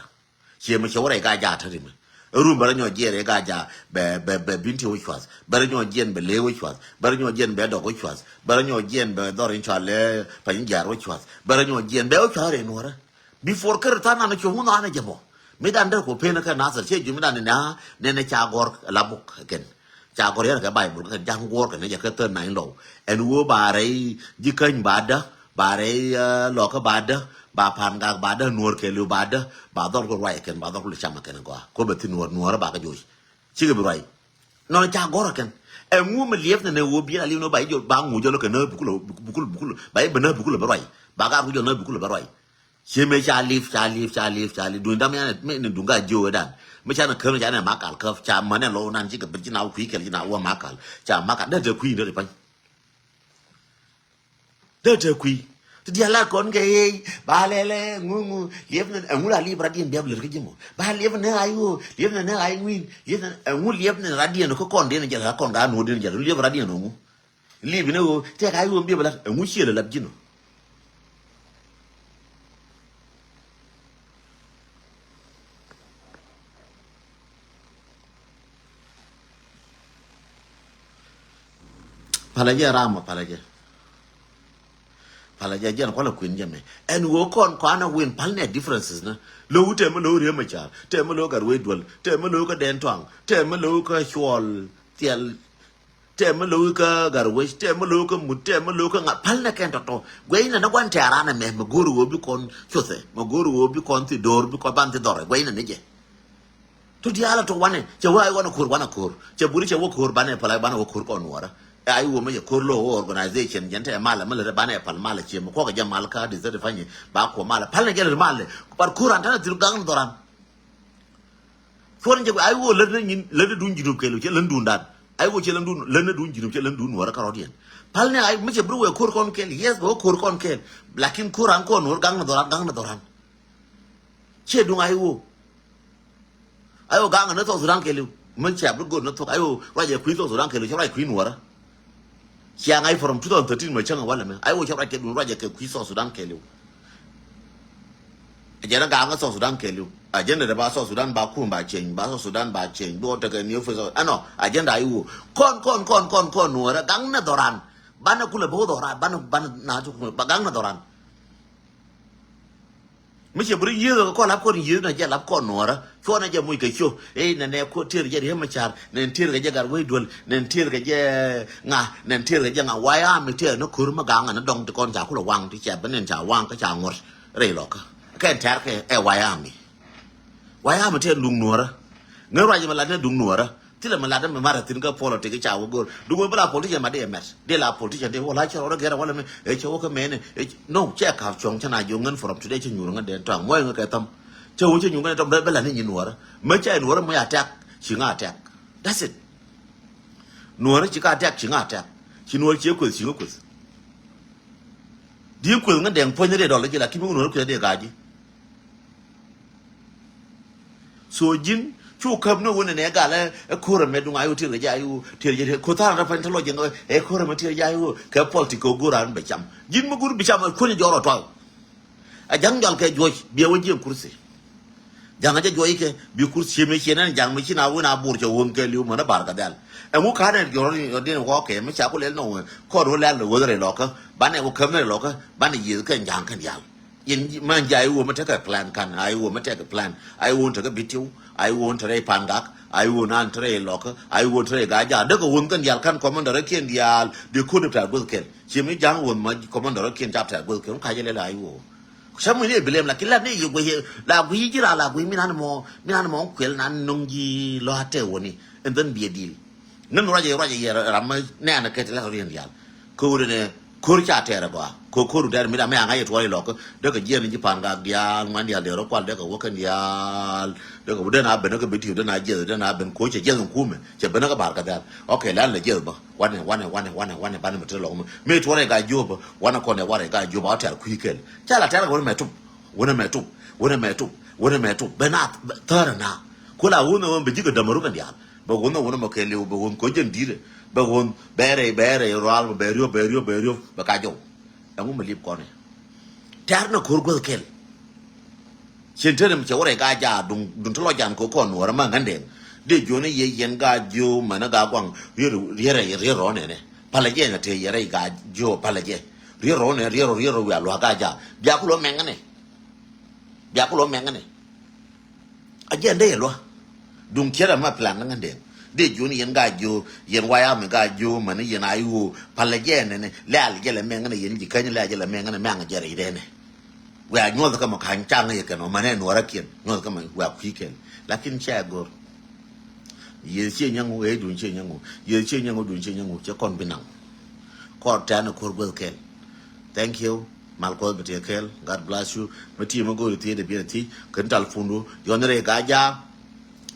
Ciɛ mi cɛ wärä i̱ ga jaak te rimɛ. Rum bärä nyɔ jiɛn i̱ ga jaak bɛ bɛ bɛ bin ti wä cuath bärä nyɔ jiɛn bɛ lee wä cuath bärä nyɔ jiɛn bɛ dɔk wä cuath bärä nyɔ jiɛn bɛ dhɔr in cual lɛ pany jiaar wä cuath bärä nyɔ jiɛn bɛ wä cuath rɛy nuɔrä. Before kä ri tha̱a̱ŋ nan cuɔ̱ŋ wun nɔanɛ jɛ bɔ mi dan dee kɔ pen kä Nathir cɛ ji̱ mi dan ni na nɛnɛ ca gɔr la buk kɛn. Ca gɔr yɛn kɛ Baibul kɛ ja̱ŋ guɔr kɛ ni jɛ kɛ thäär na in lɔw ɛn wee ba rɛy ji̱ käny ba dä ba rɛy lɔkä ba dä ba pa̱a̱n gak ba dä nuɔr kɛ liw ba dä ba dhɔr kɛ ruac kɛn ba dhɔr kɛ lu cam kɛn gɔaa kɔ bɛ thi nuɔr nuɔr ba kɛ joc. Cikɛ bi ruac. Nɔn ca gɔr kɛn ɛŋu mi liɛp ni nɛ wee biɛn a liw ni ba i̱ jɔl ba ŋu jɔl kɛ nä bukul bukul bukul ba i̱ bɛ nä bukul bɛ ruac ba gar ku jɔl nä bukul bɛ ruac. Ciɛ mëë ca li̱p ca li̱p ca li̱p ca li̱p duŋ dam yan mëë ni duŋ ka jiö wee dan. Mëë ca ni käm ca ni makal käp ca mänɛ low nan cikɛ ben ci na wä kui̱ kɛl ci na wä makal ca makal dee te kui̱ ni dee ri pany. Dee te kui̱ ti diaal la kɔn kɛ yey ba lɛlɛ ŋuŋu liɛp ni ɛŋu la li̱p radiɛn biap lät kä ji̱ mɔ ba liɛp ni ay wä liɛp ni ni ay ŋui̱n liɛp ni ɛŋu liɛp ni radiɛn kä kɔn diɛn jɛl kä kɔn ka nuɔ̱ɔ̱r diɛn jɛl liɛp radiɛn ɛŋu. Lipi ni ɣöö tëëk a i̱ ɣöö mi biɛ bɛ lat ɛŋu ciël ɛ lap ji̱n ɔ. Palä jɛ ram ɔ palä jɛ. Palä jɛ jɛn kualɛ kui̱n jɛ mɛ ɛn ɣöö kɔn kɔn a win pal nɛ differences ni. Lo̱w tɛmɛ lo̱w riee mɛ ca̱r tɛmɛ lo̱w gat wee duel tɛmɛ lo̱w kä dɛn tuaŋ tɛmɛ lo̱w kä cuɔl thiɛl. Tɛmɛ lo̱w kä gat wec tɛmɛ lo̱w kä mut tɛmɛ lo̱w kä ŋa̱ pal nɛ kɛn tɔtɔ guɛy nɛ ni guan tɛɛr an ɛmɛ mɛ go̱o̱r ɣöö bi kɔn cuthɛ mɛ go̱o̱r ɣöö bi kɔn thi do̱r bi kɔn ban thi dhɔrɛ guɛy nɛ ni jɛ. Tɔ diaal a tɔ wanɛ cɛ wä wanɛ ko̱r wanɛ ko̱r cɛ buri cɛ wä ko̱r banɛ pala banɛ wä ko̱r kɔn nuɔrä. Ɛ, I O mɛ cɛ ko̱r lo̱o̱ organization jɛn tɛ malɛ, mɛ lɛ rɛ banɛ pal malɛ ciɛ mɛ kuɔkɛ jɛ mal ka di thirty fanyi ba kuɔ malɛ pal nɛ jɛ lɛ malɛ. But ko̱r an tanɛ thil gaŋ ni dhɔran. Cuɔr ni jɛ I O lät ni nyin lät ni duun Junub kɛɛliw cɛ lät ni duun dan. I O cɛ lät ni duun, lät ni duun Junub cɛ lät ni duun Nuɔrä kärɔɔdiɛn. Pal nɛ I O mɛ cɛ bi wee ko̱r kɔn kɛɛl, yes, bɛ wee ko̱r kɔn kɛɛl. Lakin ko̱r an kɔn Nuɔr gaŋ ni dhɔran, gaŋ ni dhɔran. Ciɛ duŋ I O. I O gaŋ ni South Sudan kɛɛliw. Mɛ cɛ bi go̱r ni thok I O ruacɛ kui̱ South Sudan kɛɛliw, cɛ ruac kui̱ Nuɔrä. Ciaŋ I from two thousand thirteen mɛ cäŋ walɛ mɛ. I O cɛ ruac kɛ duŋ ruacɛ kɛ kui̱ South Sudan kɛɛliw. Ɛ jɛn a gaŋ South Sudan kɛɛliw. Agenda dɛ ba South Sudan ba kum ba change, ba South Sudan ba change, bi wä tekɛ new face. Ɛnɔ agenda I O. Kɔn, kɔn, kɔn, kɔn, kɔn Nuɔrä gaŋ ni dhɔran. Banɛ kulɛ bi wä dhɔran, banɛ, banɛ na ti kulɛ ba gaŋ ni dhɔran. Mi cɛ bi ri yieth kɛ kɔn lap kɔn yieth na jɛ lap kɔn Nuɔrä. Cuɔ na jɛ muc kɛ cio. Ey nɛ nɛ ko tier jɛ Riek Machar, nɛ tier kɛ jɛ Gatwec Duel, nɛ tier kɛ jɛ ŋa, nɛ tier kɛ jɛ ŋa. White Army tier ni ko̱r mi gaŋ ni dɔŋ ti kɔn ca kulɛ waŋ ti cɛ bi nin ca waŋ kä ca ŋuɔ̱t rɛy lɔkä. Kɛn tɛr kɛ ɛ White Army. White Army tier duŋ Nuɔrä. Ŋä ruac mi lat ni duŋ Nuɔrä. Thilɛ mi lat mi marɛ thi̱n kä politic ca wä go̱r. Duŋ mi bi la politician ma di ɛ mɛt. Di la politician di wä la cɛ rɔɔdɛ gɛrɛ wä lɛ mi ɛ cɛ wä kä mɛni. Ɛ cɛ, no, cɛ ka̱p cuɔ̱ŋ cɛ na jiök ŋän from today cɛ nyuur ŋän dee tɔ̱a̱ŋ. Muɔ̱c ŋä kɛ thäm. Cɛ wä cɛ nyuur ŋän dee tɔ̱a̱ŋ bɛ la ni nyi Nuɔrä. Mɛ cɛ Nuɔrä mɛ attack ci ŋä attack. That's it. Nuɔrä ci kä attack ci ŋä attack. Ci Nuɔrä ci kueth ci ŋä kueth. Di kueth ŋä dɛŋ puɔ̱ny ni dee dɔl ji̱ la ki mi Nuɔrä kueth dee ga̱a̱c ji̱. So ji̱n cu käp ni wen nɛ gal ɛ ko̱r ɛmɛ duŋ I O tier kɛ jɛ I O tier jɛ ko̱ tha̱a̱r rɛ pɛn te lɔ jɛ ɛ ko̱r ɛmɛ tier jɛ I O kɛ politic kɛ go̱r an bɛ cam. Ji̱n mi go̱r bi cam ɛ kuäny jɔrɔ tɔy. A ja̱ŋ jɔl kɛ juɔc biɛ wä jiɛn kursi. Ja̱ŋ a jɛ juɔc kɛ bi kursi ciɛ mi ciɛ nɛn ja̱ŋ mi ci na wen a bor cɛ wun kɛ liw män a bar kɛ dhɛl. Ɛŋu ka̱n ɛ jɔrɔ ni din wä kɛ mi ca ku lɛl nɔ wen kɔn wä lɛl wä rɛ lɔkä banɛ wä käm rɛ lɔkä banɛ yieth kɛ ja̱ŋ kɛn dial. Yɛn män ji̱ I O mi tekɛ plan ka̱n, I O mi tekɛ plan. I O tekɛ video, I O tekɛ rɛy Pangak, I O nan tekɛ rɛy Lɔkä, I O tekɛ rɛy Gaajak. Dee kɛ wun kɛn diaal ka̱n commander kiɛn diaal dee ko̱n dee tɛ̈r guäth kɛl. Ci mi ja̱ŋ wun ma commander kiɛn cap tɛ̈r guäth kɛl. Ka̱c lɛl I O. Cä mi ni bilem la ki la ni yi guiy la guiy ji̱ ra la guiy mi nan mɔ mi nan mɔ kuɛl nan nuŋ ji̱ lɔ a tɛ wuni. And then bi a deal. Ŋän ruacɛ ruacɛ yɛ ram mi nɛɛnɛ kɛ ti la riɛn diaal. Ko̱r ni ko̱r ca tɛɛrɛ gɔaa ko̱r ko̱r tɛɛrɛ mi da mɛ aŋa yɛ tuɔɔri lɔk. Dee kɛ jiɛn ji̱ Pangak diaal ŋuan diaal dee rɔ kual dee kɛ wä kɛn diaal. Dee kɛ wä dee na ben kɛ bi tiw dee na jiɛth dee na ben ko̱r cɛ jiɛth in kumɛ cɛ ben kɛ bar kɛ dhɛl. Ok, la lɛ jiɛth bä wanɛ wanɛ wanɛ wanɛ wanɛ banɛ mi te lɔk mi mi tuɔɔri ga jiop bä wanɛ kɔn dee warɛ ga jiop a tɛɛr kui̱ kɛl. Ca la tɛɛrɛ kɛ wä ni mɛ tup. Wänɛ mɛ tup, wänɛ mɛ tup, wänɛ mɛ tup. Bɛ na thäärä na. Ku la wun ɛ wun bɛ ji̱ kɛ dämä rukɛn diaal. Bɛ wun ɛ wun ɛ mɔ kɛ liw, bɛ wun ko̱ jɛn di̱i̱t ɛ. Bɛ wun bɛ rɛy, bɛ rɛy rual, bɛ riöp, bɛ riöp, bɛ riöp, bɛ ka jɔw. Ɛŋu mɛ lip kɔn ɛ. Tɛ̈r nɛ ko̱r guäth kɛl. Cien tëë ni mi cɛ wä rɛy Gaajak duŋ, duŋ ti lɔ jan ko̱ kɔn Nuɔrä ma ŋändɛŋ. Dee jiɔni yɛ yɛn Gaajak jiö mɛnɛ Gaaguaŋ rier, rier, rier rɔ nɛnɛ. Palɛ jɛ nɛ tëë yɛ rɛy Gaajak jiö palɛ jɛ. Rier rɔ nɛ, rier rɔ, rier rɔ wiaa lua̱k Gaajak. Bia ku lɔ mɛŋ nɛ. Bia ku lɔ mɛŋ nɛ. A jɛ ndɛ yɛ lua̱k. Duŋ ciɛ rɛ ma plan ni ŋändɛŋ. Dee jiɔni yɛn Gaajak jiö, yɛn White Army Gaajak jiö, mɛni yɛn I O, palɛ jɛ nɛnɛ, lɛ al jɛ lɛ mɛŋ nɛ, yɛn ji̱ käny lɛ al jɛ lɛ mɛŋ nɛ, mɛŋ jɛ rɛy rɛnɛ. Wiaa nyuɔth kä mɔ ka̱ny caŋ yɛ kɛn ɔ, mɛnɛ Nuɔrä kiɛn, nyuɔth kä mɔ wiaa kui̱ kɛn. Lakin cɛ go̱r. Yeth ciɛ nyɛŋ wu, ɛ duŋ ciɛ nyɛŋ wu. Yeth ciɛ nyɛŋ wu, duŋ ciɛ nyɛŋ wu, cɛ kɔn bi naŋ. Kɔn tɛ̈n ko̱r guäth kɛl. Thank you. Mal Kuɔth bɛ tëë kɛɛl. God bless you. Mi ti mi go̱o̱ri thiec dee biɛn thiec. Kɛn tal pundu. Yɔn rɛy Gaajak.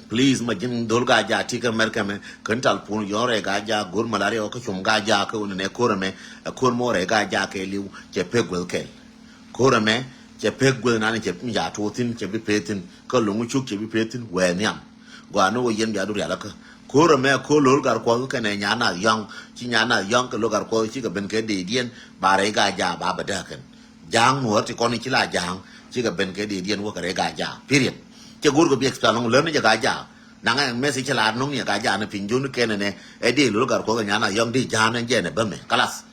Please, ma ji̱n dhol Gaajak ti kä America mɛ. Kɛn tal pundu. Yɔn rɛy Gaajak. Go̱o̱r malaria kä cum Gaajak kä wun nɛ ko̱r ɛmɛ. Ɛ ko̱r mɔ rɛy Gaajak kɛ liw. Cɛ pek guäth kɛl. Ko̱r ɛmɛ. Cɛ pek guäth nani cɛ mi ca tuɔth thi̱n. Cɛ bi pek thi̱n. Kä lo̱ŋ cuk cɛ bi pek thi̱n. Wee nhiam. Gɔaa ni wä yɛn bia du rial akä. Ko̱r ɛmɛ ko̱r lo̱l Gatkuɔth kɛnɛ nyan nath yɔ̱ŋ. Ci nyan nath yɔ̱ŋ kɛ lo̱l Gatkuɔth cikɛ ben kɛ dee diɛn ba rɛy Gaajak ba bɛ dee kɛn. Ja̱a̱ŋ Nuɔ̱ɔ̱r ti kɔn ci la ja̱a̱ŋ cikɛ ben kɛ dee diɛn wä kɛ rɛy Gaajak. Period. Cɛ go̱r kɛ bi explain lɔŋ lär ni jɛ Gaajak. Naŋɛ message ci la no̱ŋ ni jɛ Gaajak ni piny joni kɛnɛ nɛ. Ɛ dee lo̱l Gatkuɔth kɛ nyan nath yɔ̱ŋ dee ja̱a̱ŋ ni jɛ nɛ bämɛ. Kalas.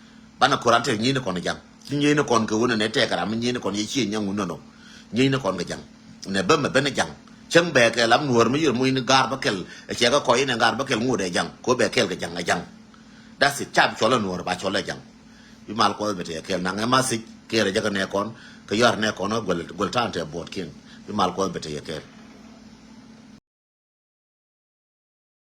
Banɛ ko̱r an te nyin ni kɔn ja̱ŋ. Ci nyiecni kɔn kɛ wun ɛn ɛ tɛk ram mi nyiecni kɔn yɛ cië nyɛŋ wun nɔnɔ. Nyiecni kɔn kɛ ja̱ŋ. Nɛ bä mɛ ben ja̱ŋ. Cäŋ bɛ kɛ lam nuɔ̱ɔ̱r mi yir muc ni gaar bä kɛl. Ɛ cɛ kɛ kɔc in ɛ gaar bä kɛl ŋot ɛ ja̱ŋ. Ko bɛ kɛl kɛ ja̱ŋ ɛ ja̱ŋ. That's it. Cap cɔl ɛ nuɔ̱ɔ̱r ba cɔl ɛ ja̱ŋ. Bi mal Kuɔth bɛ tɛk kɛl naŋ ɛ ma thic kɛɛr ɛ jɛ kɛ nɛ kɔn. Kɛ yɔ̱a̱r nɛ kɔn ɛ guɛl, guɛl ta̱a̱n tɛ buɔt kiɛn. Bi mal Kuɔth bɛ tɛk kɛl.